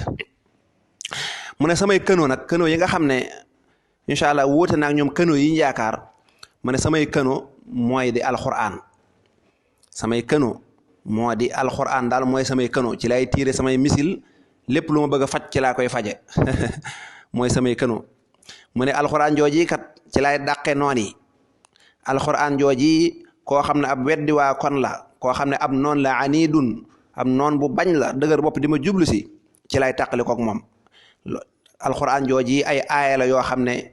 mu ne samay kënoo nag kënoo yi nga xam ne incha allah wóote naag ñoom kënoo yi ñu yaakaar mu ne samay kënoo mooy di alquran samay kënoo moo di alquran daal mooy samay kënoo ci lay tiire samay misil lépp lu ma bëgg a faj ci laa koy faje mooy samay kënoo mu ne alquran jooji kat ci lay dàqe noon yi alquran jooji koo xam ne ab weddi waa kon la koo xam ne ab noon la anidun ab noon bu bañ la dëgër bopp di ma jublu si ci lay tàqali koog moom alquran jooji ay aaya la yoo xam ne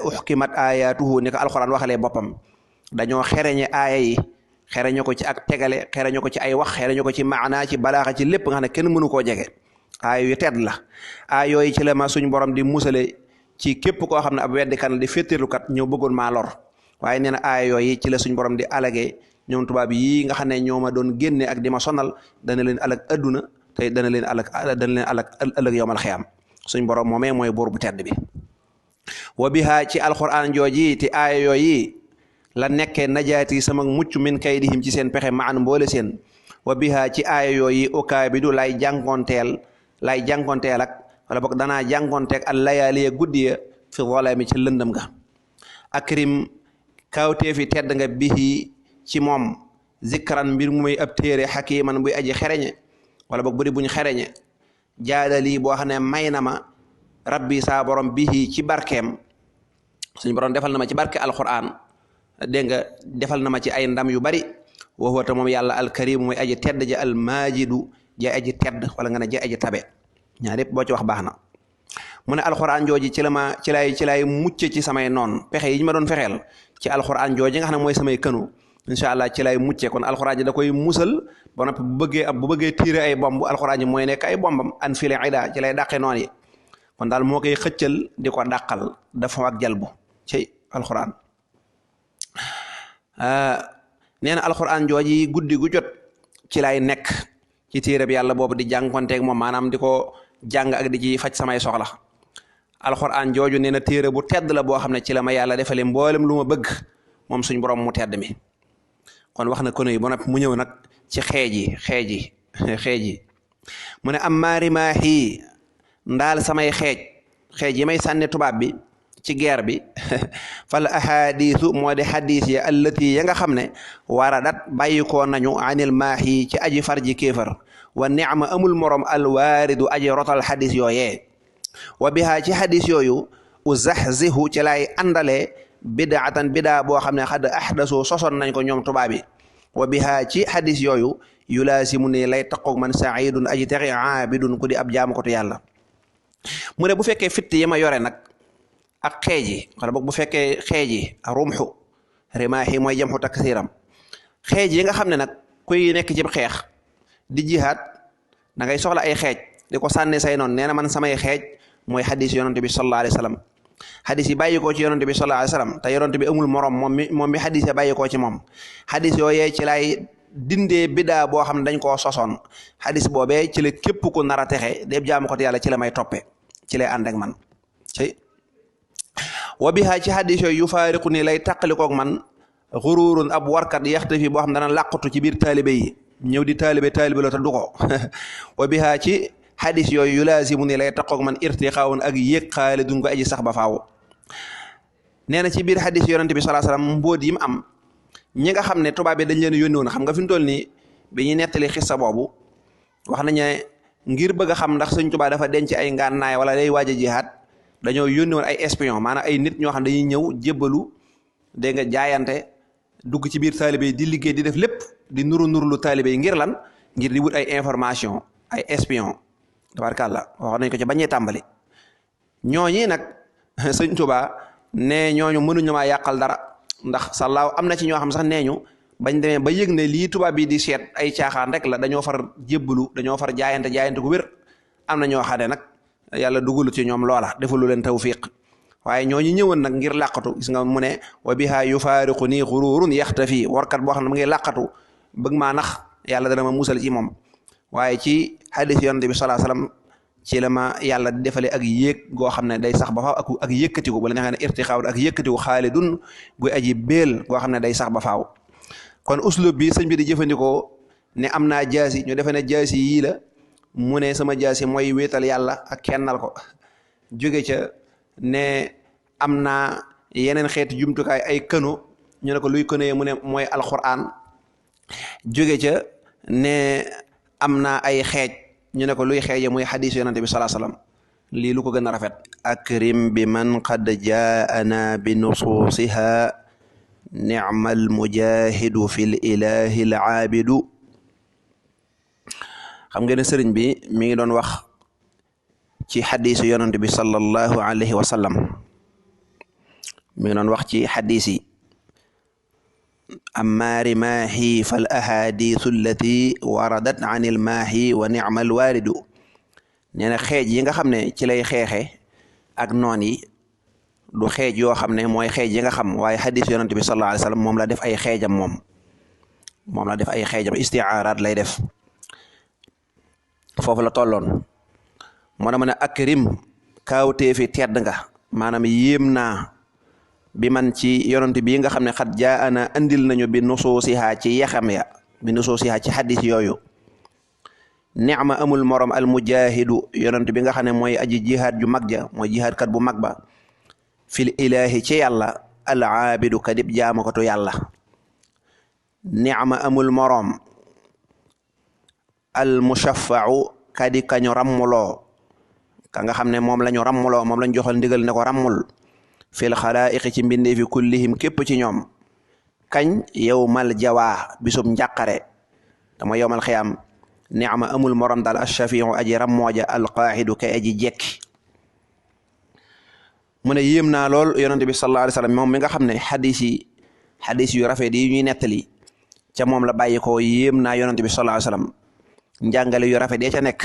uxkimat ayatuhu ni ko alquran waxalee boppam dañoo xereñe aaya yi xereñe ko ci ak tegale xereñe ko ci ay wax xereñe ko ci maanaa ci balaaxa ci lépp nga xam ne kenn mënu koo jege aaya yu tedd la aaya yooyu ci la ma suñ borom di musale ci képp koo xam ne ab weddikat la di féttéerlukat ñëw bëggoon maa lor waaye nee na aaya yooyu ci la suñ borom di alage ñoom tubaab yi nga xam ne ñoo ma doon génne ak di ma sonal dana leen alag adduna te dana leen alag ëllëg yowmal xiyaam suñ borom moomee mooy buur bu tedd bi wa biha ci alquran jooji te aaya yooyi la nekkee najaati sama mucc min kaydihim ci seen pexe maan mboole seen wa biha ci aaya yooyi ukaabidu lay jànkonteel ak wala boog danaa jànkonteeg al layaaliya guddiya fi zalami ci lëndëm ga akrim kawteefi tedd nga bihi ci moom zikran mbir mu muy ab téere xakiman buy aji xereñe wala boog buri buñ xereñe jaadali boo xam ne may na ma rabbi saa borom bihi ci barkeem suñ borom defal na ma ci barke alquran dégg nga defal na ma ci ay ndam yu bari wa huwa ta moom yàlla alkarim muy aji tedd ja almajidu ja aji tedd wala nga ne ja aji tabe ñaar yëpp boo ci wax baax na mu ne alquran jooji ci lay mucce ci samay noon pexe yi ñu ma doon fexeel ci alquran jooji nga xam ne mooy samay kënu incha allah ci lay mucce kon alquran ji da koy musal ba noppi bu bëggee tiire ay bomb alquran ji mooy nekk ay bombam an file ida ci lay dàqe noon yi kon daal moo koy xëccal di ko dàqal dafa ak jalbu ci alquran nee na alquran jooji guddi gu jot ci lay nekk ci téere bi yàlla boobu di jànkonteeg moom maanaam di ko jàng ak di ci faj samay soxla alquran jooju nee na téere bu tedd la boo xam ne ci la ma yàlla defale mboolem lu ma bëgg moom suñ borom mu tedd mi kon wax na kono yi ba noppi mu ñëw nag ci xeej yi mu ne am maari maaxii ndaal samay xeej yi may sànni tubaab bi ci guerre bi fal ahadisu moo di hadis ya allati ya nga xam ne waradat bàyyikoo nañu anil maaxi ci aji farji kéefar wa ni'ma amul morom alwaaridu aji rotal hadis yooyee wa biha ci hadis yooyu uzahzihu ci lay àndale bidaatan bidaa boo xam ne xad ahdasu sosoon nañ ko ñoom tubaab bi wa biha ci hadis yooyu yulaasimu ni lay taqoog man saidun aji texi aabidun ku di ab jaamu ko tu yàlla mu ne bu fekkee fitt yi ma yore nag ak xeej yi wala boog bu fekkee xeej yi rumxu rimaahi mooy jamxu taksiram xeej yi nga xam ne nag kuy nekk ci xeex di jihaad da ngay soxla ay xeej di ko sànni say noonu nee na man samay xeej mooy xadis yonante bi sallallahu alayhi wa sallam xadis yi bàyyi koo ci yonante bi sallallahu alayhi wa sallam te yonante bi amul morom moom mi xadis yi bàyyi koo ci moom xadis yooyee ci lay dindee bidaa boo xam ne dañ koo sosoon xadis boobee ci la képp ku nar a texe déeb jaamu ko te yàlla ci la may toppe ci lay ànd ak man ci wa biha ci xadis yooyu yu faariqu ni lay tàqalikoog man xururun ab warkat yaxtafi boo xam ne dana làqatu ci biir taalibe yi ñëw di taalibe la te du ko wa biha ci xadis yooyu yu laasimu ni lay taqoog man irtiqaawun ak yéeg xaale duñ ko aji sax ba faaw nee na ci biir xadis yonante bi salaa salaam mbóot yi mu am ñi nga xam ne tubaab bi dañ leen yónni woon xam nga fi mu toll nii bi ñuy nettali xissa boobu wax nañ ne ngir bëgg a xam ndax Sëñ Tuubaa dafa denc ay ngànnaay wala day waaj a jihaad dañoo yónni woon ay espion maanaam ay nit ñoo xam ne dañuy ñëw jébbalu dégg nga jaayante dugg ci biir taalibe yi di liggéey di def lépp di nurulu taalibe yi ngir lan ngir di wut ay information ay espion tabaarkàlla waxoon nañ ko ci bañee tàmbali ñooñi nag Sëñ Tuubaa ne ñooñu mënuñu maa yàqal dara ndax sallaaw am na ci ñoo xam sax nee ñu bañ demee ba yëg ne lii tubaab bi di seet ay caaxaan rek la dañoo far jébbalu dañoo far jaayante gu wér am na ñoo xam ne nag yàlla dugalu ci ñoom loola defalu leen tawfiq waaye ñooñu ñëwoon nag ngir làqatu gis nga mu ne wa biha yufaariqu nii xururun yaxtafi warkat boo xam ne mu ngi làqatu bëgg maa nax yàlla dana ma musal ci moom waaye ci hadis yonante bi salaa salaam ci la ma yàlla di defale ak yéeg goo xam ne day sax ba faaw ak yëkkatiku bu la neexee ne irtixaaw ak yëkkatiku xaalidun guy aji béel goo xam ne day sax ba faaw. kon uslub bi sëñ bi di jëfandikoo ne am naa jaasi ñu defe ne jaasi yii la mu ne sama jaasi mooy wéetal yàlla ak kennal ko jóge ca ne am naa yeneen xeeti jumtukaay ay këno ñu ne ko luy këno yi mu ne mooy alquran jóge ca ne am naa ay xeej ñu ne ko luy xeeje muy xadiis yonante bi salaa salaam lii lu ko gën a rafet. akrim bi man qad jaana bi nusuusiha ni'mal mujahidu fil ilahi al aabidu. xam ngeen ne sëriñ bi mi ngi doon wax ci xadiisu yonante bi sallallahu alayhi wa sallam mi ngi doon wax ci xadiis yi ammaari maahi fal ahadisu allati waradat an il maahi wa ni'mal waaridu. nee na xeej yi nga xam ne ci lay xeexe ak noon yi du xeej yoo xam ne mooy xeej yi nga xam waaye xadis yonante bi sallallahu alayhi wa sallam moom la def ay xeejam moom la def ay xeejam istiaaraat lay def foofu la tolloon moo dama ne akrim kaawtee fi tedd nga maanaam yéem naa bi man ci yonante bii nga xam ne xat jaa ana andil nañu bi nusuusiha ci yaxam ya bi nusuusiha ci xadis yooyu ni'ma amul morom al mujahidu yonante bi nga xam ne mooy aji jihaad ju mag ja mooy jihaad kat bu mag ba fil ilahi ci yàlla al aabidu kadib jaamakatu yàlla. ni'ma amul morom al mushaffa'u kadi kañu rammuloo ka nga xam ne moom la ñu rammuloo moom lañ joxal ndigal ne ko rammul fil xalaa'iqi ci mbindee fi kullihim képp ci ñoom kañ yawmal jawaa bisub njàqare dama yawmal xiyaam ni'ma amul morom daal ash-shafi'u aji rammooja al-qaa'idu kay aji jekki. mu ne yéem naa lool yonante bi sallallahu alayhi wa sallam moom mi nga xam ne xadis yu rafet yi ñuy nettali ca moom la bàyyi ko yéem naa yonante bi sallallahu alayhi wa sallam njàngale yu rafet yi ca nekk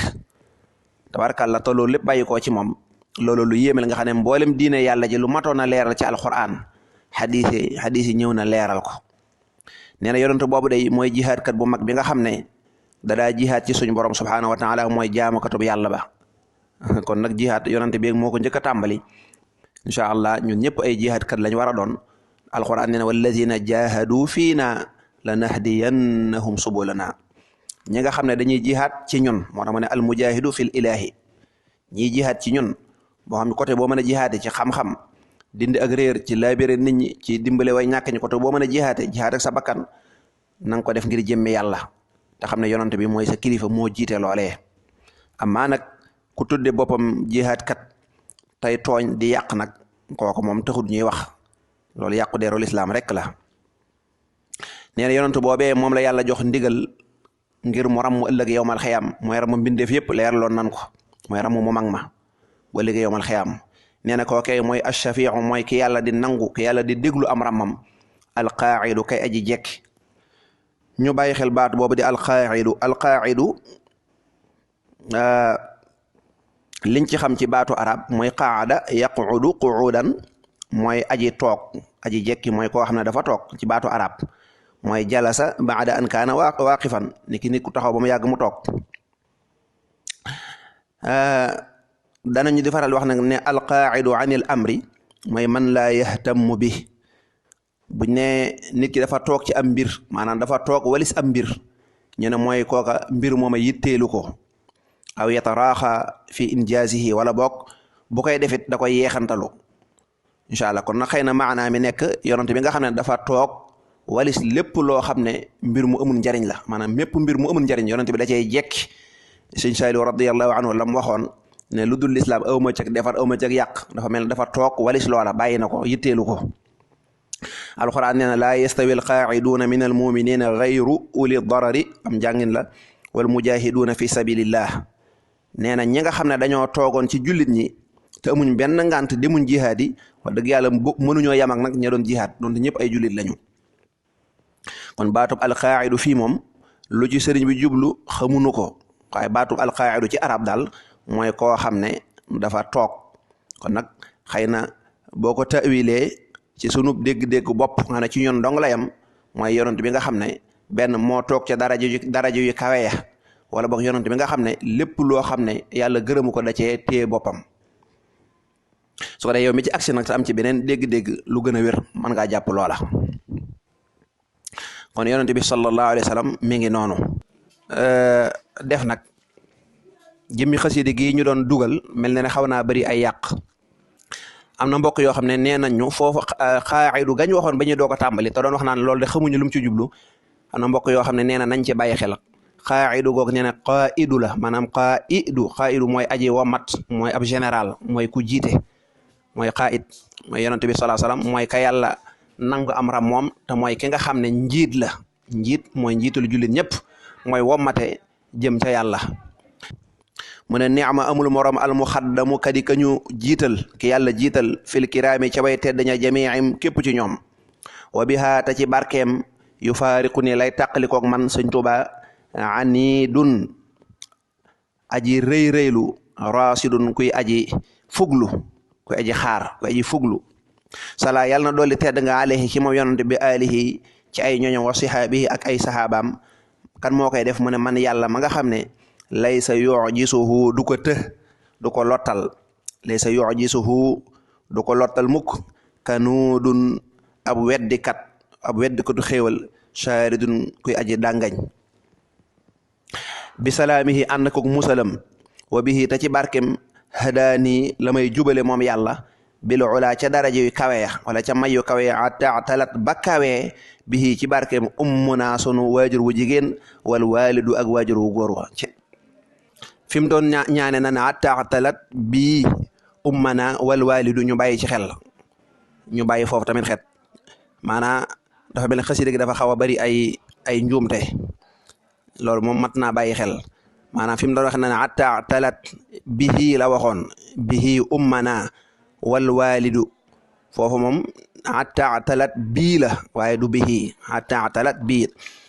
tabarkàlla te loolu lépp bàyyi ko ci moom. loolu lu yéeme la nga xam ne mboolem diine yàlla ji lu matoon a leeral ci alquran xadis yi ñëw na leeral ko. nee na yonent boobu day mooy jihaad kat bu mag bi nga xam ne dadaa jihaad ci suñu borom subhaanahu wa taala mooy jaamakatub yàlla ba. kon nag jihaad yonent bi moo ko njëkk a tàmbali incha allah ñun ñëpp ay jihaad kat lañ war a doon. alquran nee na wallazina jahadu fiina lanahdiyannahum subulana ñi nga xam ne dañuy jihaad ci ñun moo tax ma ne al mujahidu fil ilahi ñiy jihaad ci ñun boo xam ne côté boo mën a jihaate ci xam-xam dindi ak réer ci laabire nit ñi ci dimbale way ñàkk ñi côté boo mën a jihaate jihaat ak sa bakkan na nga ko def ngir jëmme yàlla te xam ne yonent bi mooy sa kilifa moo jiite loolee. amaa nag ku tudde boppam jihaat kat tey tooñ di yàq nag kooku moom taxul ñuy wax loolu yàqu deerul islaam rek la. nee na yonent boobee moom la yàlla jox ndigal ngir mu ram mu ëllëg yowmal xiyaam mooy ram mu mbindeef yëpp leeraloon nan ko mooy ram mu mag ma ba léegi yowmal xiyaam. nee na kookee mooy ash-shafi'u mooy ki yàlla di nangu ki yàlla di déglu am ramam alqaa'idu kay aji jekki. ñu bàyyi xel baat boobu di alqaa'idu liñ ci xam ci baatu arab mooy qaada yaqudu qu'udan mooy aji toog aji jekki mooy koo xam ne dafa toog ci baatu arab mooy jalasa ba'da an kaana waaqifan ni ki nit ku taxaw ba mu yàgg mu toog. danañu di faral wax nag ne alqaa'idu anil amri mooy man laa yahtammu bi buñ ne nit ki dafa toog ci am mbir maanaam dafa toog walis am mbir ñu ne mooy kooka mbir mooma yitteelu ko aw yataraaxa fi injaazihi wala boog bu koy defit da koy yeexantalu incha allah kon nag xëy na maanaa mi nekk yonent bi nga xam ne dafa toog walis lépp loo xam ne mbir mu amul njariñ la maanaam mépp mbir mu amul njariñ yonent bi da cay jekki sëñ Saaliw radiyallahu anhu la mu waxoon ne lu dul lislaam aw ma cag defar aw ma cag yàq dafa mel ne dafa toog walis loola bàyyi na ko yitteelu ko. alquran nee na laa yastawi alqaa'iduuna min almuminina gayru uli darari am jàngin la wal mujahiduuna fi sabilillah nee na ñi nga xam ne dañoo toogoon ci jullit ñi te amuñ benn ngant demuñ jihaad yi wax dëgg yàlla mënuñoo yam ak nag ña doon jihaad donte ñëpp ay jullit lañu. kon baatub alqaa'idu fii moom lu ci sëriñ bi jublu xamuñu ko waaye baatub alqaa'idu ci arab daal mooy koo xam ne dafa toog. kon nag xëy na boo ko tawilee ci sunu dégg-dégg bopp nga ne ci ñun dong la yam mooy yonent bi nga xam ne benn moo toog ca daraja yu kawe ya wala boog yonent bi nga xam ne lépp loo xam ne yàlla gërëmu ko da cee téye boppam. su ko dee yow mi ci agsi nag te am ci beneen dégg-dégg lu gën a wér mën ngaa jàpp loola. kon yonent bi sallallahu alayhi wa sallam mi ngi noonu def nag jëmmi xasida gi ñu doon dugal mel na ne xaw naa bari ay yàq. am na mbokk yoo xam ne nee nañ ñu foofu xaaxidu gañ waxoon ba ñu doog a tàmbali te doon wax naan loolu de xamuñu lu mu ci jublu. am na mbokk yoo xam ne nee na nañ ci bàyyi xel xaaxidu goog nee na qaidu la maanaam qaidu mooy aji womat mooy ab général mooy ku jiite mooy qaid mooy yonent bi sallallahu alayhi wasallam mooy ka yàlla nangu am ram moom te mooy ki nga xam ne njiit la njiit mooy njiitul jullit ñëpp mooy womate jëm ca yàlla. mu ne ni'ma amul morom al muxaddamu kadi ka ñu jiital ki yàlla jiital fil kiraami ca way tedd ña jamiim képp ci ñoom wa biha ta ci barkeem yu faariqu ni lay tàqalikoog man sëñ Tuuba anidun aji rëy rëylu rasidun kuy aji fuglu kuy aji xaar kuy aji fuglu sala yàlla na dolli tedd nga alayhi ci moom yonante bi alihi ci ay ñoñom wa sihaabihi ak ay sahabaam kan moo koy def mu ne man yàlla ma nga xam ne laysa yu'jisuhu du ko du ko lottal laysa yu'jisuhu du ko lottal mukk kanuudun ab weddikatu xéewal shaaridun kuy aji dàngañ bi salaamihi ànd ko musalam wa bihi ta ci barkem hadaani la may jubale moom yàlla bil ula ca daraja yu kawe ya wala ca mayu kawe ya taatalat ba kawe bihi ci barkem ummuna sunu waajur wu jigéen wal walidu ak waajur wu góor wa fi mu doon ñaane na na taatalat bii ummana wal walidu ñu bàyyi ci xel ñu bàyyi foofu tamit xet maanaa dafa mel ne xasida gi dafa xaw a bari ay njuumte loolu moom mat naa bàyyi xel maanaam fi mu doon wax na ne taatalat bihi la waxoon bihi ummana wal walidu foofu moom taatalat bii la waaye du bihi taatalat bii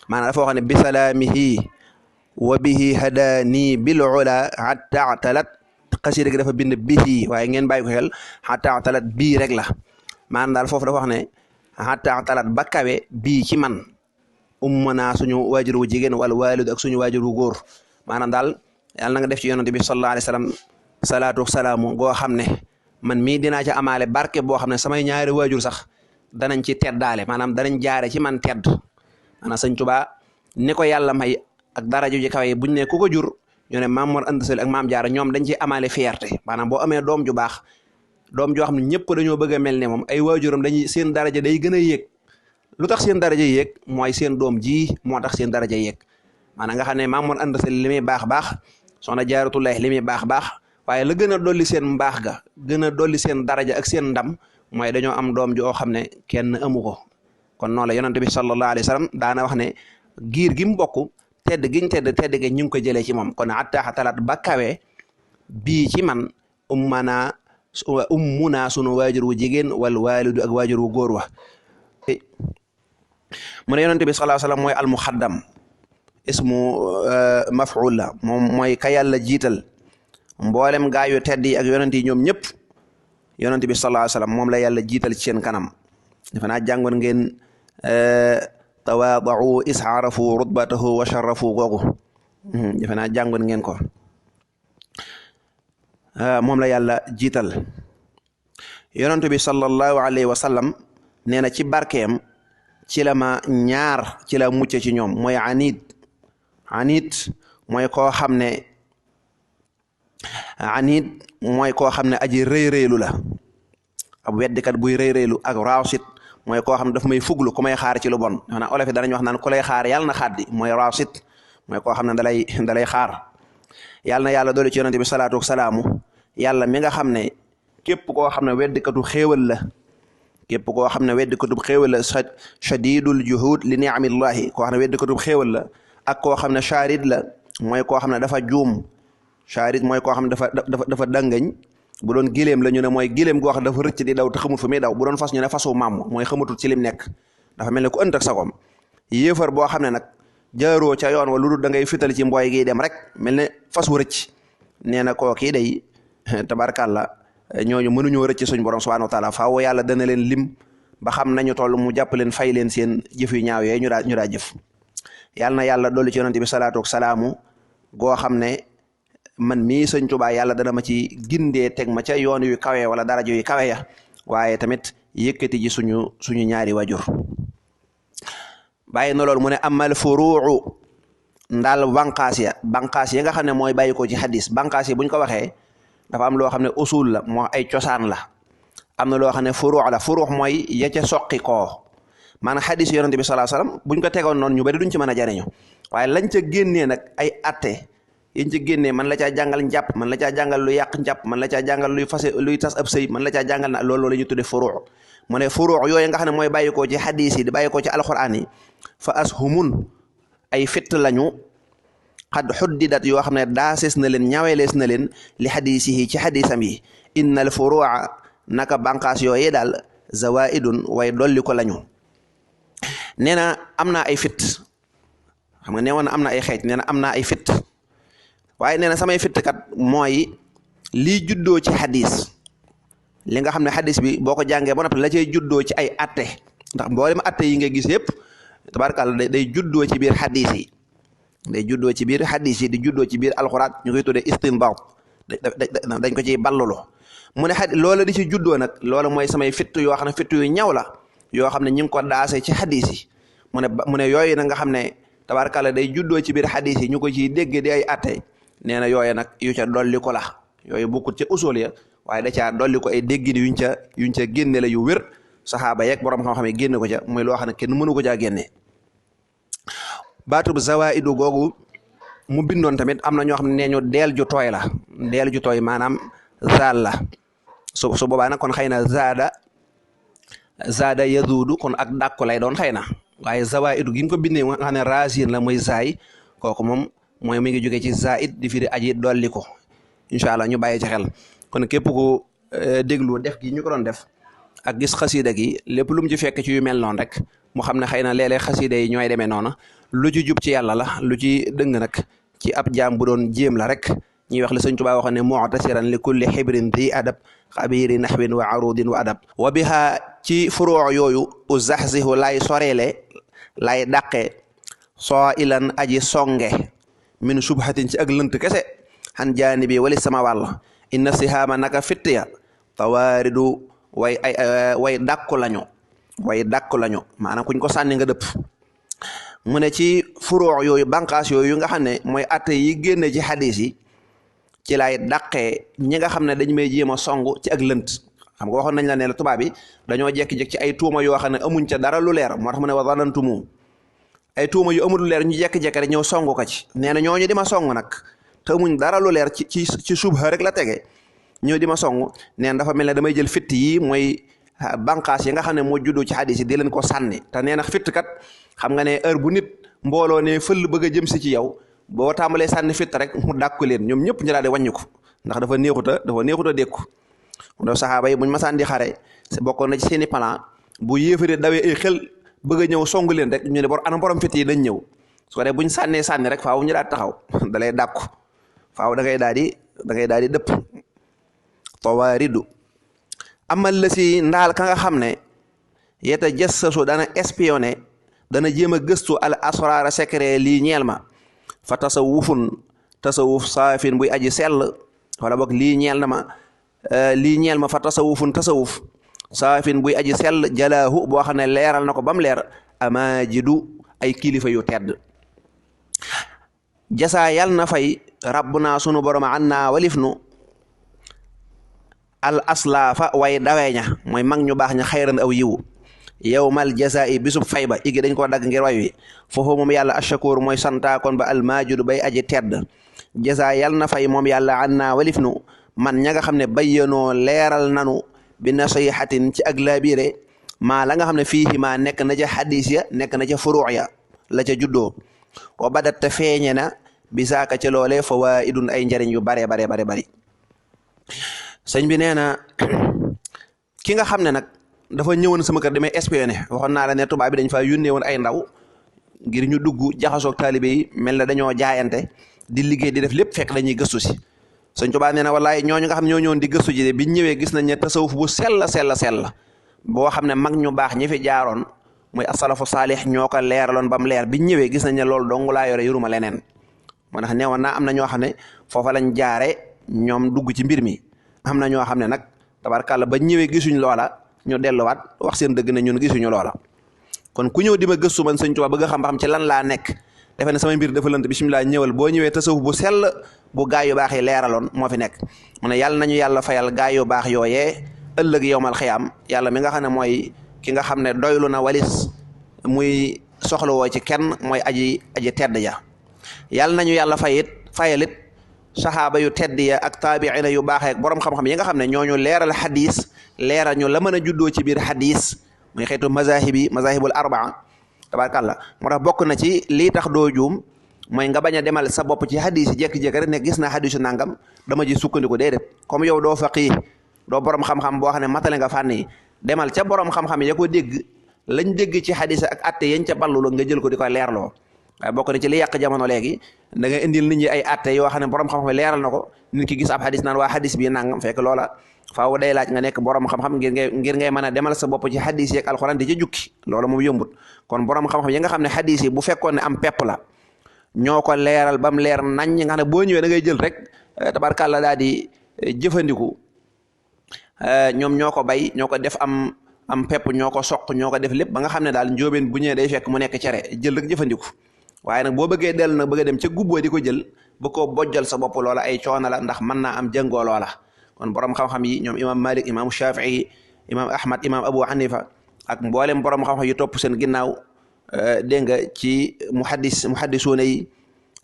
maanaam dafa wax ne bisalaamihi wa bihi hadaani bil ula taatalat xasida gi dafa bind bihi waaye ngeen bàyyi ko xel taatalat bii rek la maanaam daal foofu dafa wax ne taatalat ba kawe bii ci man ummana suñu waajur wu jigéen wal walidu ak suñu waajur wu góor maanaam daal yàlla na nga def ci yonante bi sallallahu alayhi wa sallam salaatu salaamu goo xam ne man mii dinaa ci amaale barke boo xam ne samay ñaari waajur sax danañ ci teddaale maanaam danañ jaare ci man tedd maanaam sëñ Tuubaa ni ko yàlla may ak daraja ji kawe buñ ne ku ko jur ñu ne Maam Mor Anta Sali ak Maam Jaara ñoom dañ ci amaale fierté maanaam boo amee doom ju baax doom joo xam ne ñëpp dañoo bëgg a mel ne moom ay waajuram dañuy seen daraja day gën a yéeg lu tax seen daraja yéeg mooy seen doom ji moo tax seen daraja yéeg maanaam nga xam ne Maam Mor Anta Sali li muy baax Soxna Jaaratullaahi li muy baax waaye la gën a dolli seen mbaax ga gën a dolli seen daraja ak seen ndam mooy dañoo am doom joo xam ne kenn amu ko kon noonu la yonante bi sallallahu alayhi wa sallam daana wax ne giir gi mu bokk tedd giñ tedd gi ñu ngi ko jëlee ci moom kon taatalat ba kawe bii ci man ummuna sunu waajur wu jigéen wal walidu ak waajur wu góor wa mu ne yonante bi sallallahu alayhi wa sallam mooy almuxaddam ismu maf'ul la moom mooy ka yàlla jiital mboolem gaa yu tedd yi ak yonent yi ñoom ñëpp yonent bi sallallahu alayhi wa sallam moom la yàlla jiital ci seen kanam defe naa jàngoon ngeen tawaadau ishaarafu rutbatahu wa sharafu googu defe naa jàngoon ngeen ko moom la yàlla jiital yonent bi sallallahu alayhi wa sallam nee na ci barkeem ci la ma ñaar ci la mucc ci ñoom mooy anit mooy koo xam ne aji rëy-rëylu la ab weddikat buy rëy-rëylu ak raasit mooy koo xam ne daf may fuglu ku may xaar ci lu bon maanaam olof yi danañ wax naan ku lay xaar yàlla na xaddi mooy raasit mooy koo xam ne dalay xaar yàlla na yàlla doole ci yonente bi salaatu salaamu yàlla mi nga xam ne képp koo xam ne weddikatu xéewal la shadidul juhud li ni'amillahi koo xam ne weddikatu xéewal la ak koo xam ne sharid la mooy koo xam ne dafa juum sharid mooy koo xam ne dafa dangañ bu doon gileem la ñu ne mooy gileem goo xam ne dafa rëcc di daw te xamul fu muy daw bu doon fas ñu ne fasu maam mooy xamatul ci lim nekk dafa mel ne ku ënt ak sagoom yéefar boo xam ne nag jaaroo ca yoon wa lu dul da ngay fital ci mbooy gi dem rek mel ne fas wu rëcc nee na koo kii day tabarkàlla ñooñu mënuñoo rëcc suñ borom subhanahu wa taala faaw yàlla dana leen lim ba xam nañu toll mu jàpp leen fay leen seen jëf yu ñaaw yooyu ñu daa jëf yàlla na yàlla dolli ci yonente bi salaatu salaamu goo xam ne man mii sëñ Tuubaa yàlla dana ma ci gindee teg ma ca yoon yu kawe wala daraja yu kawe ya waaye tamit yëkkati ji suñu ñaari wajur. bàyyi na loolu mu ne amal furuucu ndaal banqaas ya nga xam ne mooy bàyyi ko ci xadis banqaas yi buñ ko waxee dafa am loo xam ne usul la moo ay cosaan la am na loo xam ne furuux la furuux mooy ya ca soqi koo maanaam xadis yonente bi sallallahu alayhi wasallam buñ ko tegoon noonu ñu bari duñ ci mën a jariñu waaye lañ ca génnee nag ay atte yiñ ci génnee man la caa jàngal njàpp man la caa jàngal lu yàq njàpp man la caa jàngal luy tas ab sëy man la caa jàngal na loolu la ñu tudde furuux mu ne furuux yooyu nga xam ne mooy bàyyi ko ci xadis yi di bàyyi ko ci alquran yi fa ashumun ay fitt lañu xad xuddidat yoo xam ne daasees na leen ñaweelees na leen li xadis yi ci xadisam yi innal furuuca naka bànqaas yooyee daal zawaidun way dolli ko lañu nee na am naa ay fit xam nga nee woon na am na ay xeej nee na am naa ay fit waaye nee na samay fit kat mooy lii juddoo ci xadis li nga xam ne xadis bi boo ko jàngee ba noppi la cay juddoo ci ay atte ndax mboolem atte yi nga gis yëpp tabaarkalla day juddoo ci biir xadis yi day juddoo ci biir xadis yi di juddoo ci biir alxuraan ñu koy tuddee istinbaat dañ ko ciy ballulu mu ne loola di ci juddoo nag loola mooy samay fitt yoo xam ne fitt yu ñaw la yoo xam ne ñu ngi ko daase ci xadis yi mu ne yooyu nag nga xam ne tabaarkalla day juddoo ci biir xadis yi ñu ko ciy dégg di ay atte nee na yooyu nag yu ca dolli ko la yooyu bokkut ca usul ya waaye da caa dolli ko ay déggin yuñ ca génne la yu wér saxaaba yeeg borom xam-xam yi génne ko ca muy loo xam ne kenn mënu ko caa génne. baatub zawaidu googu mu bindoon tamit am na ñoo xam ne nee ñu deel ju tooy la deel ju tooy maanaam zaal la su boobaa nag kon xëy na zaada yazuudu kon ak dàkku lay doon xëy na waaye zawaidu gi mu ko bindee nga xam ne racine la muy zaay kooku moom mooy mi ngi jógee ci zaid di firi aji dolli ko incha allah ñu bàyyi ci xel kon képp ku déglu def gi ñu ko doon def ak gis xasida gi lépp lu mu ci fekk ci yu mel noonu rek mu xam ne xëy na léeg-léeg xasida yi ñooy demee noona lu ci jub ci yàlla la lu ci dëng nag ci ab jaam bu doon jéem la rek ñuy wax la sëñ Tuubaa waxoon ne mu'tasiran li kulli xibrin di adab xabiri naxwin wa arudin wa adab wa biha ci furuu yooyu u zaxzihu lay soreele lay dàqe soo ilan aji songe min subhatin ci ak lënt kese xan jaanibi wali sama wàll inna sihaama naka fittiya tawaaridu way dàkku lañu maanaam kuñ ko sànni nga dëpp mu ne ci furuu yooyu bànqaas yooyu nga xam ne mooy atte yi génne ci xadis yi ci lay dàqee ñi nga xam ne dañ may jéem a song ci ak lënt xam nga waxoon nañ la ne la tubaab bi dañoo jekki-jekki ci ay tuuma yoo xam ne amuñ ca dara lu leer moo tax mu ne wa zanantumu ay tuuma yu amul lu leer ñu jekki-jekki rek ñëw song ko ci nee na ñooñu di ma song nag te amuñ dara lu leer ci subha rek la tege ñëw di ma song nee na dafa mel ne damay jël fitt yi mooy bànqaas yi nga xam ne moo juddoo ci xadis yi di leen ko sànni te nee na fitt kat xam nga ne heure bu nit mbooloo ne fël bëgg a jëm si ci yow boo tàmbalee sànni fitt rek mu dàkku leen ñoom ñëpp ñu daal di wàññi ko ndax dafa neexut a dékku ndax saxaaba yi buñ ma sànni xare bokkoon na ci seeni plan bu yéefaree dawee ay xel bëgg a ñëw song leen rek ñu ne anam borom fitt yi dañ ñëw su ko dee buñ sànnee sànni rek faaw ñu daal taxaw da lay dàkku faaw da ngay daal di dëpp tawaaridu amal la si ndaal ka nga xam ne yeta jassasu dana espionné dana jéem a gëstu al asraara secret lii ñeel ma fa tasawuf saafin buy aji sell wala boog lii ñeel ma fa tasawuf saafin buy aji sell jalaahu boo xam ne leeral na ko ba mu leer amaajidu ay kilifa yu tedd jasaa yal na fay rabbuna sunu borom anna walif nu al aslaafa way daweeña mooy mag ñu baax ña xayran aw yiwu yawmal jazaa'i bisub fay ba igi dañ ko dagg ngir way wi foofu moom yàlla ashakur mooy santaakoon ba almaajudu bay aji tedd jazaa yal na fay moom yàlla anna walif nu man ña nga xam ne bayyanoo leeral nanu bi nasihatin ci ak laabire maa la nga xam ne fiihi maa nekk na ca xadis ya nekk na ca furuu ya la ca juddoo wa badat te feeñe na bi saaka ca loolee fawaidun ay njariñ yu bare bari sëñ bi nee na ki nga xam ne nag dafa ñëwoon sama kër damay espionné waxoon naa la ne tubaab bi dañ fa yónnee woon ay ndaw ngir ñu dugg jaxasoog taalibe yi mel na dañoo jaayante di liggéey di def lépp fekk dañuy gëstu si sëñ Tuubaa nee na wallaay ñooñu nga xam ne ñoo ñëwoon di gëstu ji de biñ ñëwee gis nañ ne tasawuf bu sell boo xam ne mag ñu baax ñi fi jaaroon muy asalafu saalix ñoo ko leeraloon ba mu leer biñ ñëwee gis nañ ne loolu dong laa yore yoruma leneen moo tax neewoon naa am na ñoo xam ne foofa lañ jaare ñoom dugg ci mbir mi am na ñoo xam ne nag tabarkàlla ba ñëwee gisuñ loola ñu delluwaat wax seen dëgg ne ñun gisuñu loola. kon ku ñëw di ma gëstu man Sëñ Tuubaa bëgg a xam ba xam ci lan laa nekk defe ne sama mbir dafa lënt bisimilah ñëwal boo ñëwee tasawuf bu sell bu gaay yu baax yi leeraloon moo fi nekk. mu ne yàlla nañu yàlla fayal gaay yu baax yooyee ëllëg yowmal xiyaam yàlla mi nga xam ne mooy ki nga xam ne doylu na walis muy soxlawoo ci kenn mooy aji tedd ja. yàlla nañu yàlla fayalit saxaaba yu tedd ya ak taabiina yu baaxee ak borom xam-xam yi nga xam ne ñooñu leeral xadis leeral ñu la mën a juddoo ci biir xadis muy xeetu mazahibul arbaa tabaarkàlla. moo tax bokk na ci lii tax doo juum mooy nga bañ a demal sa bopp ci xadis yi jékki-jékki rek ne gis naa xadisu nangam dama ji sukkandiku déedéet comme yow doo faqih doo borom xam-xam boo xam ne matale nga fànn yi demal ca borom xam-xam ya ko dégg lañ dégg ci xadis ak atte yañ ca balluloo nga jël ko di ko leerloo. waaye bokk na ci li yàq jamono léegi da nga indil nit ñi ay atte yoo xam ne borom xam-xam leeral na ko nit ki gis ab xadis naan waa xadis bi nangam fekk loola faaw day laaj nga nekk borom xam-xam ngir ngay mën a demal sa bopp ci xadis yi ak alxuraan di ca jukki loolu moom yombut. kon borom xam-xam yi nga xam ne xadis yi bu fekkoon ne am pepp la ñoo ko leeral ba mu leer nañ nga xam ne boo ñëwee da ngay jël rek tabarkàlla daal di jëfandiku ñoom ñoo ko bay ñoo ko def am pepp ñoo ko soq ñoo ko def lépp ba nga xam ne daal njóobeen bu ñëwee day fekk mu nekk cere jël rek jëfandiku. waaye nag boo bëggee dellu nag bëgg a dem ca gubboo di ko jël ba koo bojjal sa bopp loola ay coono la ndax mën naa am jëngoo loola. kon borom xam-xam yi ñoom imam Malik imam Shafii imam Ahmad imam Abu Hanifa ak mboolem borom xam-xam yu topp seen ginnaaw dégg nga ci muhaddisuuna yi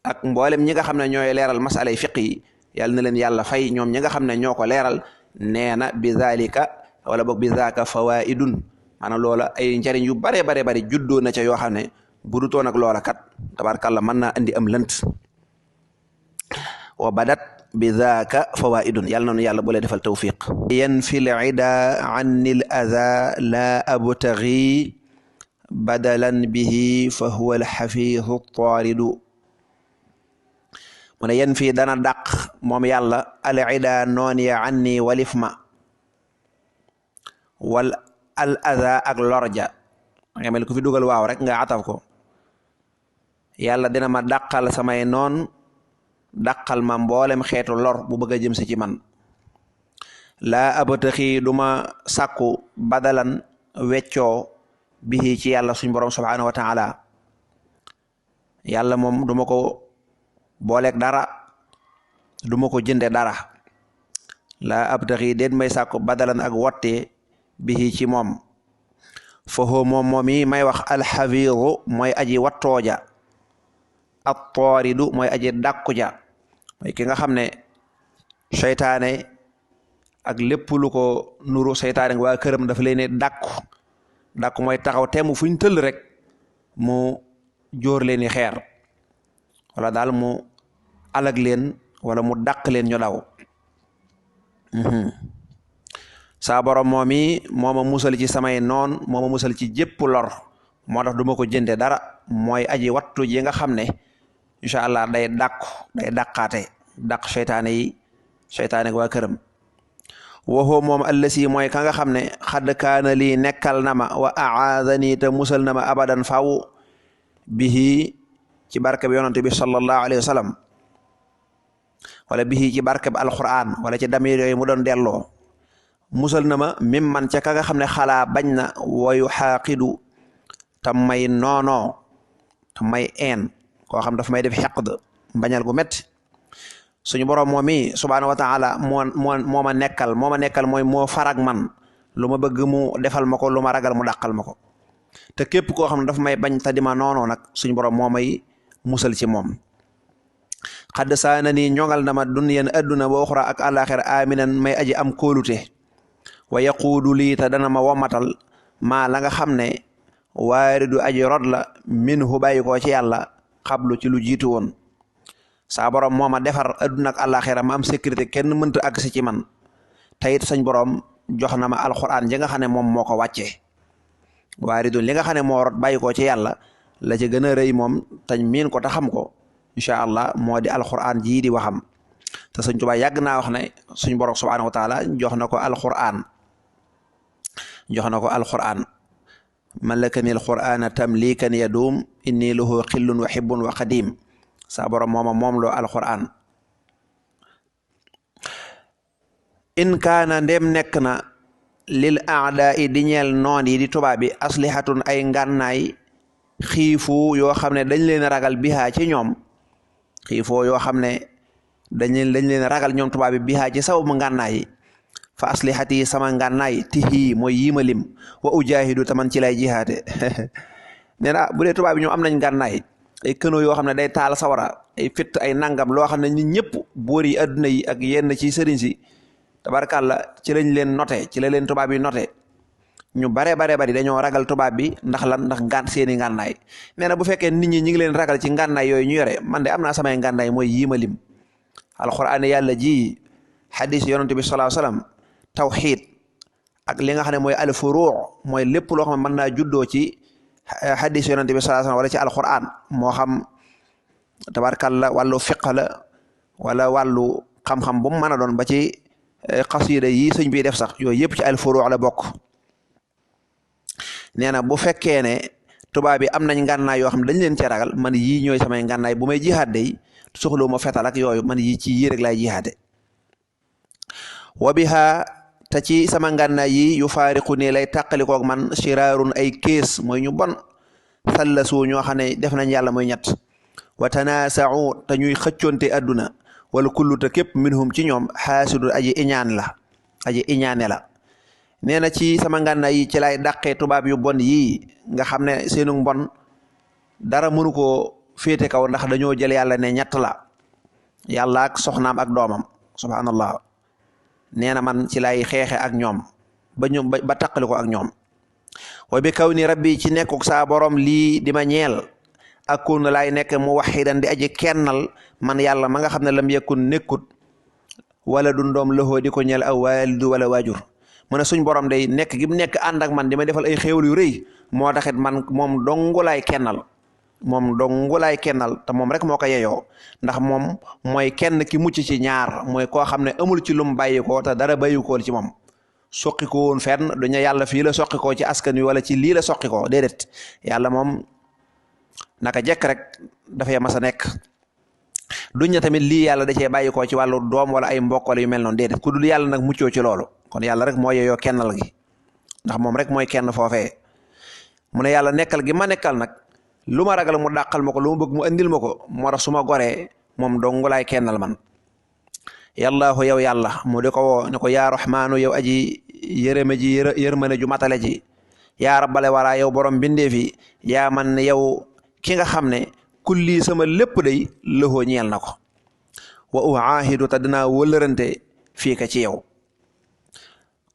ak mboolem ñi nga xam ne ñooy leeral masala yi fiq yi yàlla na leen yàlla fay ñoom ñi nga xam ne ñoo ko leeral nee na bi zalika wala boog bi zaaka fawaidun maanaam loola ay njariñ yu bare juddoo na ca yoo xam ne bu du toon ak loola kat tabarkàlla mën naa indi am lënt wa badat bi zaaka fawaidun yàlla noonu yàlla boole defal tawfiq yanfil ida anni l ada la abtaghi badalan bihi fa huwa alxafizu taaridu mu ne yan fii dana dàq moom yàlla al ida noon ya anni walif ma wal al ada ak lorja nga mel ku fi dugal waaw rek nga ataf ko yàlla dina ma dàqal samay noon dàqal ma mboolem xeetu lor bu bëgg a jëm si ci man laa abtaxi duma sàkku badalan weccoo bihi ci yàlla suñ borom subhanahu wa taala yàlla moom duma ko booleeg dara duma ko jënde dara laa abtaxi déet may sàkku badalan ak wotte bihi ci moom foofu moom yi may wax alxafiidu mooy aji wattooja at-taaridu mooy aji dàkku ja mooy ki nga xam ne seytaane ak lépp lu ko nuru seytaane waa këram dafa leen dàkku mooy taxaw temm fu ñu tëll rek mu jóor leen i xeer wala daal mu alag leen wala mu dàq leen ñu daw saa borom moom yi moo ma musal ci samay noon moo ma musal ci jépp lor moo tax du ma ko jënde dara mooy aji wattu ji nga xam ne incha allah day dàqaate dàq seytaane waa këram waxoo moom allasi mooy ka nga xam ne xadd kaana lii nekkal na ma wa aadani te musal na ma abadan faw bihi ci barke bi yonante bi sallallahu alayhi wa sallam wala bihi ci barke bi alquran wala ci damir yooyu mu doon delloo musal na ma mim man ca ka nga xam ne xalaa bañ na wayu xaaqidu tam may noonoo tam may een koo xam dafa may def xeqd mbañal gu métti suñu borom moom mi subhaanahu wa taala moo ma nekkal mooy moo farag man lu ma bëgg mu defal ma ko lu ma ragal mu dàqal ma ko te képp koo xam ne dafa may bañ te di ma noonoo nag suñu borom moo may musal ci moom xadd saana nii ñoŋal na ma dunyan adduna wa uxra ak àlaxira aminan may aji am kóolute wa yaquudu lii te dana ma womatal maa la nga xam ne waaridu aji rod la minhu bàyyi koo ci yàlla xablu ci lu jiitu woon saa borom moo ma defar adduna ak àlaxira ma am sécurité kenn mënta agsi ci man te it sañ borom jox na ma alquran ji nga xam ne moom moo ko wàccee waaridu li nga xam ne moo rod bàyyi koo ci yàlla la ci gën a rëy moom tañ miin ko te xam ko incha allah moo di alquran jii di waxam te sëñ Tuubaa yàgg naa wax ne suñ borom subhanahu wa taala jox na ko alquran malakani alqurana tamlikan yadum inni lahu xillun wa xibbun wa qadim saa borom moom loo alquran in kaana ndem nekk na lil aada i di ñeel noon yi di tubaab bi aslihatun ay ngànnaay xiifu yoo xam ne dañ leen ragal bihaa ci ñoom xiifoo yoo xam ne dañ leen ragal ñoom tubaab bi bihaa ci sababu ngànnaay yi fa aslihati sama ngànnaay tihi mooy yii ma lim wa ujahidu taman ci lay jihaate nee na bu dee tubaab bi ñoom am nañ ngànnaay ay këno yoo xam ne day taal sawara ay fitt ay nangam loo xam ne nit ñëpp boor yi adduna yi ak yenn ci sëriñ si tabarkàlla ci lañ leen noté ci la leen tubaab yi noté ñu bari dañoo ragal tubaab bi ndax lan ndax seeni ngànnaay nee na bu fekkee nit ñi ngi leen ragal ci ngànnaay yooyu ñu yore man de am naa samay ngànnaay mooy yii ma lim alxuraan yàlla ji xadis yonent bi sallallahu alayhi wasallam tawxiid ak li nga xam ne mooy alfuruu mooy lépp loo xam ne mën naa juddoo ci xadis yonent bi sallallahu alayhi wasallam wala ci alxuraan moo xam tabarkàlla wàllu fiq la wala wàllu xam-xam bu mu mën a doon ba ci xasida yi sëñ bi def sax yooyu yëpp ci alfuruu la bokk nee na bu fekkee ne tubaab bi am nañ ngànnaay yoo xam ne dañ leen ci ragal man yii ñooy samay ngànnaay bu may jihaad day soxlu ma fetal ak yooyu man yii ci yii rek laay jihaade wa biha te ci sama ngànnaay yi yu faariqu nii lay tàqalikoog man shiraarun ay kees mooy ñu bon sallasu ñoo xam ne def nañ yàlla mooy ñett wa tanaasau te ñuy xëccoonte adduna wala kullu te képp minhum ci ñoom xaasidu aji iñaane la nee na ci sama ngànnaay yi ci lay dàqee tubaab yu bon yii nga xam ne seenu mbon dara mënu koo féete kaw ndax dañoo jël yàlla ne ñett la yàlla ak soxnaam ak doomam subhanallah nee na man ci lay xeexe ak ñoom ba taqali ko ak ñoom wa bi kaw ni rabbi ci nekkuk saa borom lii di ma ñeel akun laay nekk mu waxidan di aji kennal man yàlla ma nga xam ne lam yakun nekkut wala du ndoom loxoo di ko ñeel aw waalidu wala waajur mu ne suñ borom day nekk gi mu nekk ànd ak man di ma defal ay xéewal yu rëy moo taxit man moom dongu laay kennal te moom rek moo ko yeyoo ndax moom mooy kenn ki mucc ci ñaar mooy koo xam ne amul ci lum bàyyi ko te dara bàyyi ko ci moom soqi ko woon fenn duñu yàlla fii la soqi ko ci askan wi wala ci lii la soqi ko déedéet yàlla moom naka jekk rek dafay mas a nekk duñ ne tamit lii yàlla da cee bàyyi ko ci wàllu doom wala ay mbokk wala yu mel noonu déedéet ku dul yàlla nag muccoo ci loolu kon yàlla rek moo yeyoo kennal gi ndax moom rek mooy kenn foofee mu ne yàlla nekkal gi ma nekkal nag lu ma ragal mu dàqal ma ko lu ma bëgg mu andil ma ko moo tax su ma goree moom dong laay kennal man yàllaahu yow yàlla mu di ko woo ne ko yaa rahmaanu yow aji yërëme ji yërmane ju matale ji yaa rabbale wara yow borom bindee fi yaa man yow ki nga xam ne kulli sama lépp day lëxoo ñeel na ko wa uaahidu te dinaa wëlërante fii ka ci yow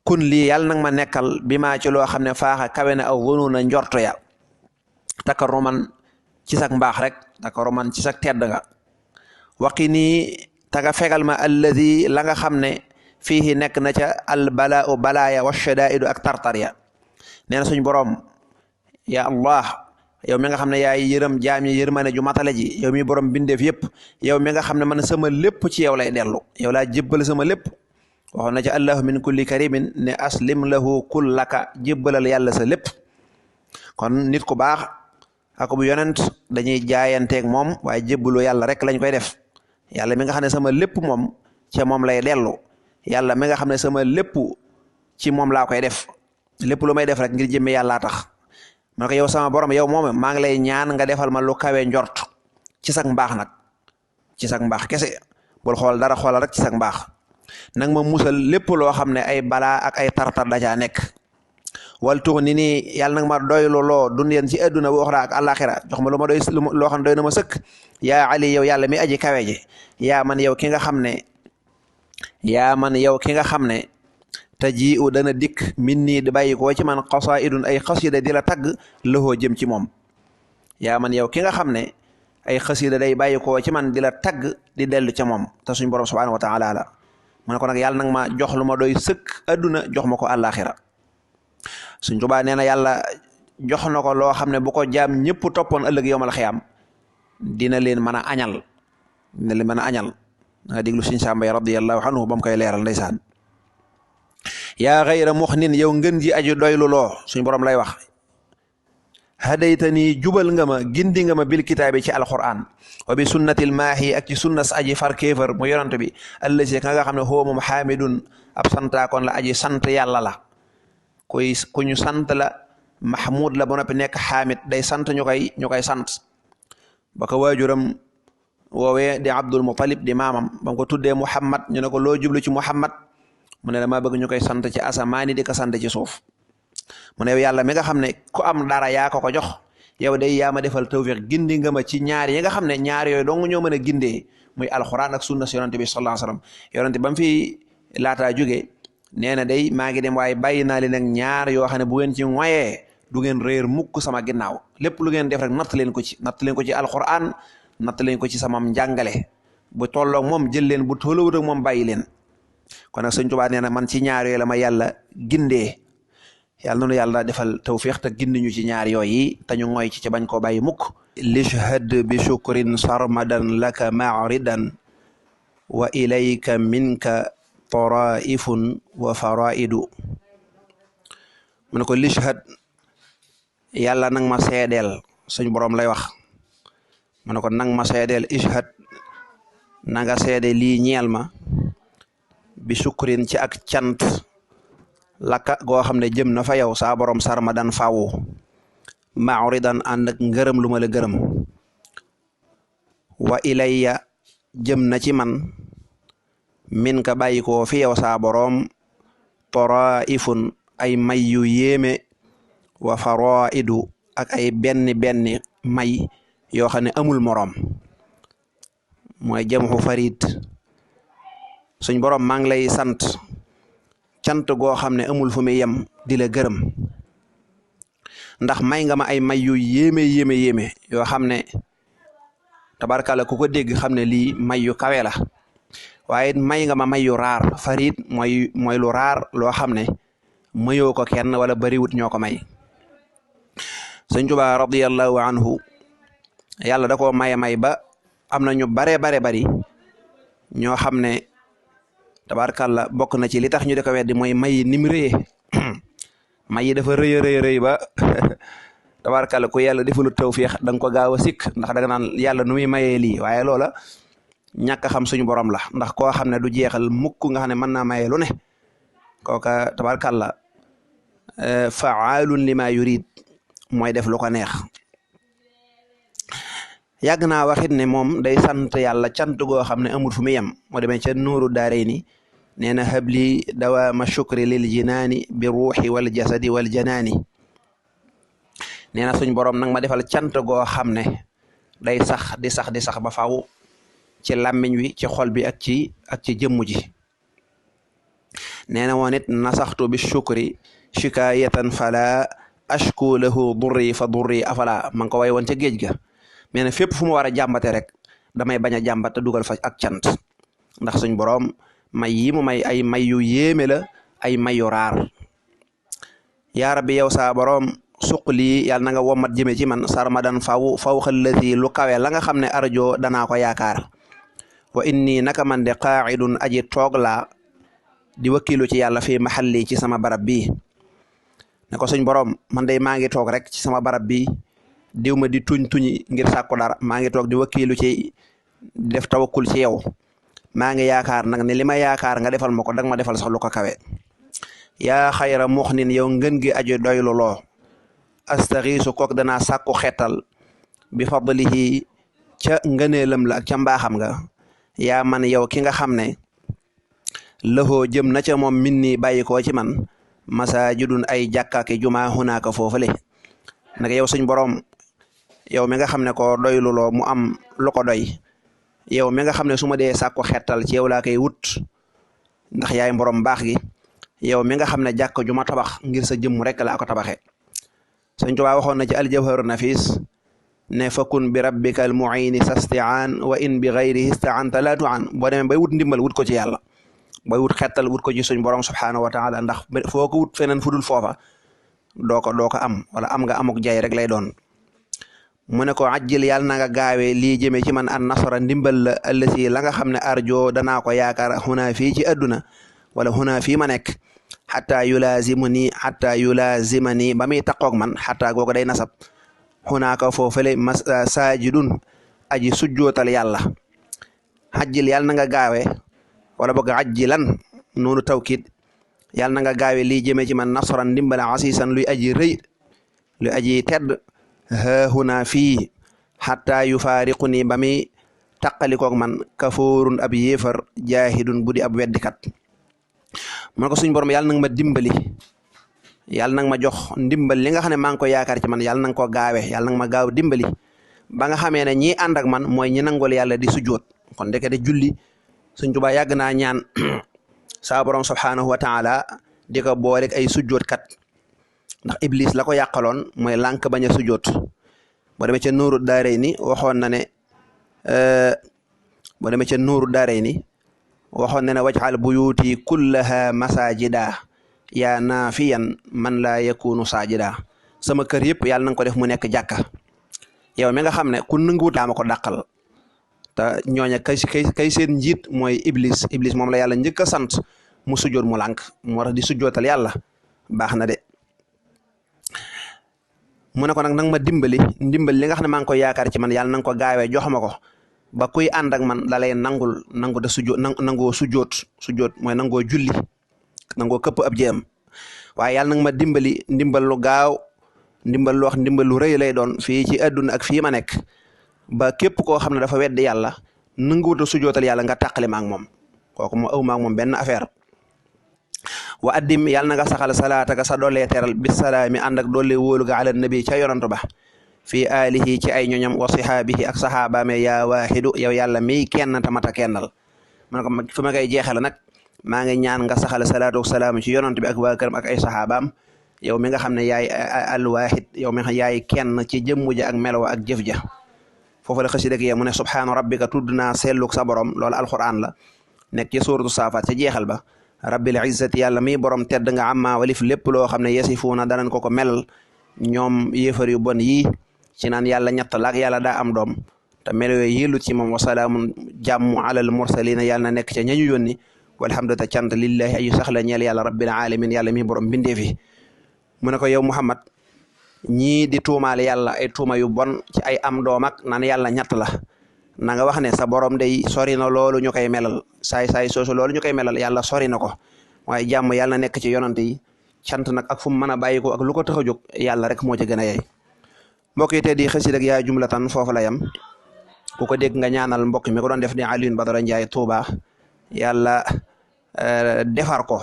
kun lii yàlla nag ma nekkal bi maa ci loo xam ne faaxa kawe na aw zununa njorto ya takaruman ci sak mbaax rek takaruman ci sak tedd nga waqi nii taga fegal ma alladi la nga xam ne fii nekk na ca al balaau balaaya wa shadaidu ak tartar ya nee na suñ boroom ya allah yow mi nga xam ne yaay yërëm jaam yi yërmane ju matale ji yow mi borom bindeef yëpp yow mi nga xam ne man sama lépp ci yow lay dellu yow laa jébbal sama lépp waxoon na ci allahu min kulli karimin ne aslim lahu kullaka jébbalal yàlla sa lépp kon nit ku baax ak bu yonent dañuy jaayanteeg moom waaye jébbalu yàlla rek lañ koy def yàlla mi nga xam ne sama lépp moom ca moom lay dellu yàlla mi nga xam ne sama lépp ci moom laa koy def lépp lu may def rek ngir jëmme yàllaa tax man ko yow sama borom yow moom maa ngi lay ñaan nga defal ma lu kawe njort ci sak mbaax nag ci sak mbaax kese bul xool dara xoolal rek ci sak mbaax nag ma musal lépp loo xam ne ay balaa ak ay tartar dajaa nekk wal tuux ni nii yàlla nag ma doylu loo duniyeen ci adduna bu oxra ak àllaaxira jox ma lu ma doy loo xam ne doy na ma sëkk yaa ali yow yàlla mi aji kawe ji yaa man yow ki nga xam ne te ji u dana dikk min nii di bàyyi koo ci man xasaidun ay xasida di la tagg loxoo jëm ci moom yaa man yow ki nga xam ne ay xasida day bàyyi koo ci man di la tagg di dellu ca moom te suñ borom subhanahu wa taala la mu ne ko nag yàlla nag ma jox lu ma doy sëkk adduna jox ma ko àllaaxira suñ Tuubaa nee na yàlla jox na ko loo xam ne bu ko jaam ñëpp toppoon ëllëg yowmal xiyaam dina leen mën a añal nga déglu suñ Sàmbay radiyallahu anhu ba mu koy leeral ndeysaan yaa xayra muxnin yow ngën ji aju doylu loo suñ borom lay wax hadaytani jubal nga ma gindi nga ma bil kitaabi ci alquran wa bi sunnatil maahi ak ci sunnas aji far kéefar mu yonante bi allazi ka nga xam ne huwa moom xaamidun ab santaakoon la aji sant yàlla la ku ñu sant la mahmud la ba noppi nekk xaamid day sant ñu koy sant ba ko waajuram woowee di Abdul Muttalib di maamam ba ko tuddee Muhammad ñu ne ko loo jublu ci Muhammad mu ne dama bëgg ñu koy sant ci asamaani di ko sant ci suuf mu ne yàlla mi nga xam ne ku am dara yaa ko jox yow day yaa ma defal tawfiq gindi nga ma ci ñaar yi nga xam ne ñaar yooyu dong ñoo mën a gindee muy alxuraan ak sunna si yonante bi sallallahu alayhi wasallam yonante ba mu fi laataa jógee nee na day maa ngi dem waaye bàyyi naa leen ak ñaar yoo xam ne bu ngeen ci ngoyee du ngeen réer mukk sama ginnaaw lépp lu ngeen def rek natt leen ko ci alxuraan natt leen ko ci samam njàngale bu tolloog moom jël leen bu tollowut ak moom bàyyi leen kon nag Sëñ Tuubaa nee na man ci ñaar yooyu la ma yàlla gindee yàlla noonu yàlla defal tawfiq te gindi ñu ci ñaar yooyu te ñu ngoy ci bañ koo bàyyi mukk lishhad bi shukrin sarmadan laka maaridan wa ilayka minka taraifun wa faraidu mu ne ko lishhad yàlla nang ma seedeel suñ boroom lay wax mu ne ko nang ma seedeel ishhad na nga seede lii ñeel ma bi shukrin ci ak cant lakka goo xam ne jëm na fa yow saa borom sarma dan faawu mauridan ànd ak ngërëm lu ma la gërëm wa ilayya jëm na ci man min ka bàyyi koo fi yow saa borom taraifun ay may yu yéeme wa faraidu ak ay benn may yoo xam ne amul moroom mooy jamxu farid suñ borom maa ngi lay sant cant goo xam ne amul fu muy yem di la gërëm ndax may nga ma ay may yu yéeme yoo xam ne tabarkalla ku ko dégg xam ne lii may yu kawe la waaye may nga ma may yu raar farid mooy lu raar loo xam ne mayoo ko kenn wala bariwut ñoo ko may Sëñ Tuubaa radiyallahu anhu yàlla da koo may ba am na ñu bari ñoo xam ne tabarkalla bokk na ci li tax ñu di ko weddi mooy may ni mu rëyee may yi dafa rëy ba tabarkalla ku yàlla defalu tawfiix da nga ko gaaw a sikk ndax da nga naan yàlla nu muy mayee lii waaye loola ñàkk a xam suñu borom la ndax koo xam ne du jeexal mukk nga xam ne mën naa maye lu ne kooka tabarkalla faalun lima yurid mooy def lu ko neex yàgg naa waxit ne moom day sant yàlla cant goo xam ne amul fu mu yem moo demee ca nuuru daarayni nee na habli dawaama shukri lil jinaani bi ruuxi wal jasadi wal janaani nee na suñ borom nag ma defal cant goo xam ne day sax di sax ba faw ci làmmiñ wi ci xol bi ak ci jëmm ji nee na woon it nasaxtu bi shukri shikaayatan fala ashku lahu durri fa durri afala ma ngi ko way woon ca géej ga mais ne fépp fu mu war a jàmbate rek damay bañ a jàmbat te dugal fa ak cant ndax suñ boroom may yi mu may ay may yu yéeme la ay may yu raar yaa rabbi yow saa boroom suqlii yàlla na nga womat jëme ci man sarmadan faw xallati lu kawe la nga xam ne arjo danaa ko yaakaar wa inni naka man de qaacidun aji toog laa di wakkilu ci yàlla fii maxalli ci sama barab bii ne ko suñ boroom man day maa ngi toog rek ci sama barab bii diw ma di tuñi ngir sàkku dara maa ngi toog di wakkilu ci def tawakkul ci yow maa ngi yaakaar nag ne li ma yaakaar nga defal ma ko danga ma defal sax lu ko kawe yaa xayra muxnin yow ngën gi aji doylu loo astaxiisu kook danaa sàkku xetal bi fadlihi ca ngëneelam la ak ca mbaaxam nga yaa man yow ki nga xam ne lëxoo jëm na ca moom min nii bàyyi koo ci man masaajidun ay jàkkaaki jumaa hunaaka foofale nag yow suñ boroom yow mi nga xam ne ko doylu loo mu am lu ko doy yow mi nga xam ne su ma dee sàkku xettal ci yow laa koy wut ndax yaay borom baax gi yow mi nga xam ne jàkk ju ma tabax ngir sa jëmm rek laa ko tabaxee Sëñ Tuubaa waxoon na ci aljawharu nafis ne fakun bi rabbika al muini sastiaan wa in bi gayrihi istaanta la tuan boo demee bay wut ndimbal wut ko ci yàlla bay wut xettal wut ko ci suñ borom subhanahu wa taala ndax foo ko wut feneen fudul foofa doo ko am wala am nga amuk jay rek lay doon mu ne ko ajjil yàlla na nga gaawee lii jëmee ci man an nasara ndimbal la allasi la nga xam ne arjo danaa ko yaakaar xunaa fii ci adduna wala xunaa fii ma nekk xataa yulaazima nii ba muy taqoog man xataa googu day nasab xunaaka foofale saajidun aji sujjootal yàlla xajjil yàlla na nga gaawe wala boog ajjilan noonu tawkid yàlla na nga gaawe lii jëme ci man nasran ndimbal asiisan luy aji rëy luy aji tedd haahuna fii xataa yufaariqu nii ba muy taqalikoog man kafoorun ab yéefar jaahidun bu di ab weddikat man ko suñ borom yàlla nag ma dimbali yàlla nag ma jox ndimbal li nga xam ne maa ngi ko yaakaar ci man yàlla nanga ko gaawe yàlla nag ma gaaw dimbali ba nga xamee ne ñii ànd ak man mooy ñi nangol yàlla di sujjoot kon ndeke de julli Sëñ Tuubaa yàgg naa ñaan saa borom subhaanahu wa taala di ko booleeg ay sujjoot kat ndax iblis la ko yàqaloon mooy lànk bañ a sujjoot boo demee ca Nuuru Daarayni waxoon na ne boo demee ca Nuuru Daarayni waxoon na ne waj'al buyuuti kullaha masajida yaa naafiyan man laa yakunu saajida sama kër yëpp yàlla na nga ko def mu nekk jàkka yow mi nga xam ne ku nanguwut yaa ma ko dàqal te ñooña kay seen njiit mooy iblis moom la yàlla njëkk a sant mu sujjoot mu lànk moo tax di sujjootal yàlla baax na de mu ne ko nag ma dimbali ndimbal li nga xam ne maa ngi koy yaakaar ci man yàlla na nga ko gaawee jox ma ko ba kuy ànd ak man la lay nangu de sujjoot nangoo sujjoot mooy nangoo julli nangoo këpp ab jéem waaye yàlla nag ma dimbali ndimbal lu gaaw ndimbal lu wax ndimbal lu rëy lay doon fii ci àdduna ak fii ma nekk ba képp koo xam ne dafa weddi yàlla nanguwut a sujjootal yàlla nga tàqale ma ak moom kooku moo aw ma ak moom benn affaire wa addim yàlla na nga saxal salaataka sa doolee teral bisalaami ànd ak doole wóolu ga ala nabi ca yonantu ba fii alihi ci ay ñoñam wa sihaabihi ak saxaabaame yaa waaxidu yow yàlla miy kenn tamata kennal man ko fi ma koy jeexal nag maa ngi ñaan nga saxal salaatu salaam ci yonant bi ak waa këram ak ay saxaabaam yow mi nga xam ne yaay alwaahid yow mi nga xam yaay kenn ci jëmmu ja ak melo ak jëf ja foofu la xasida gi mu ne subhaana rabbika tudd naa selluk sa borom loolu alquran la nekk ci suuratu saafaat ca jeexal ba rabbil izzati yàlla mi borom tedd nga amma walif lépp loo xam ne yasifuuna danañ ko melal ñoom yéefar yu bon yii ci naan yàlla ñett la ak yàlla daa am doom te melo yooyu yëllut ci moom wasalaamun jàmm alal mursalina yàlla na nekk ca ñañu yónni walhamdu ta cant lillahi ayu saxla ñeel yàlla rabbil alamin yàlla mi borom bindee fi mu ne ko yow Muhammad ñii di tuumaal yàlla ay tuuma yu bon ci ay am doom ak naan yàlla ñett la na nga wax ne sa borom day sori na loolu ñu koy melal saay soosu loolu ñu koy melal yàlla sori na ko waaye jàmm yàlla na nekk ci yonante yi cant nag ak fu mu mën a bàyyi ko ak lu ko tax a jóg yàlla rek moo ci gën a yey mbokk yi te di xësi rek yaa jumlatan foofu la yam ku ko dégg nga ñaanal mbokk mi ko doon def di Alioune Badara Ndiaye Touba yàlla defar ko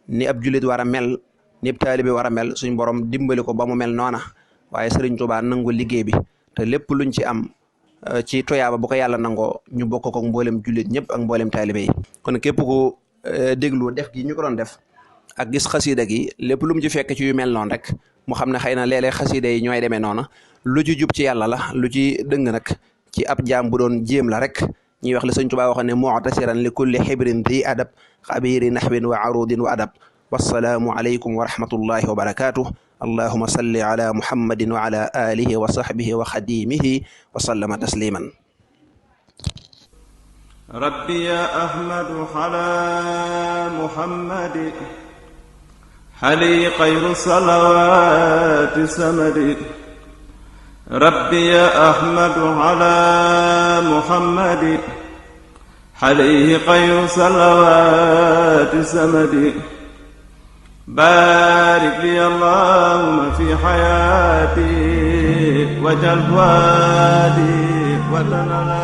ni ab jullit war a mel ni ab taalibe war a mel suñ borom dimbali ko ba mu mel noona waaye Sëriñ Touba nangu liggéey bi te lépp luñ ci am ci toyaaba bu ko yàlla nangoo ñu bokk ko mboolem jullit ñëpp ak mboolem taalibe yi kon képp ku déglu def gi ñu ko doon def ak gis xasida gi lépp lu mu ci fekk ci yu mel noonu rek mu xam ne xëy na léeg-léeg xasida yi ñooy demee noona lu ci jub ci yàlla la lu ci dëng nag ci ab jaam bu doon jéem la rek ñuy wax li Sëñ Tuubaa waxoon ne mu'tasiran li kulli xibrin di adab xabiri naxwin wa arudin wa adab wassalaamu aleykum wa rahmatullahi wa barakatuh allahuma salli ala muhammadin wa ala alihi wa sahbihi wa xadimihi wa sallama tasliman rabbi ya ahmadu ala muhammadi xali xayru salawaati samadi rabbi ya ahmadu ala muhammadi xali xayru salawaati samadi baarik li allahumma fi xayaati waj'al fuaadi wa tanala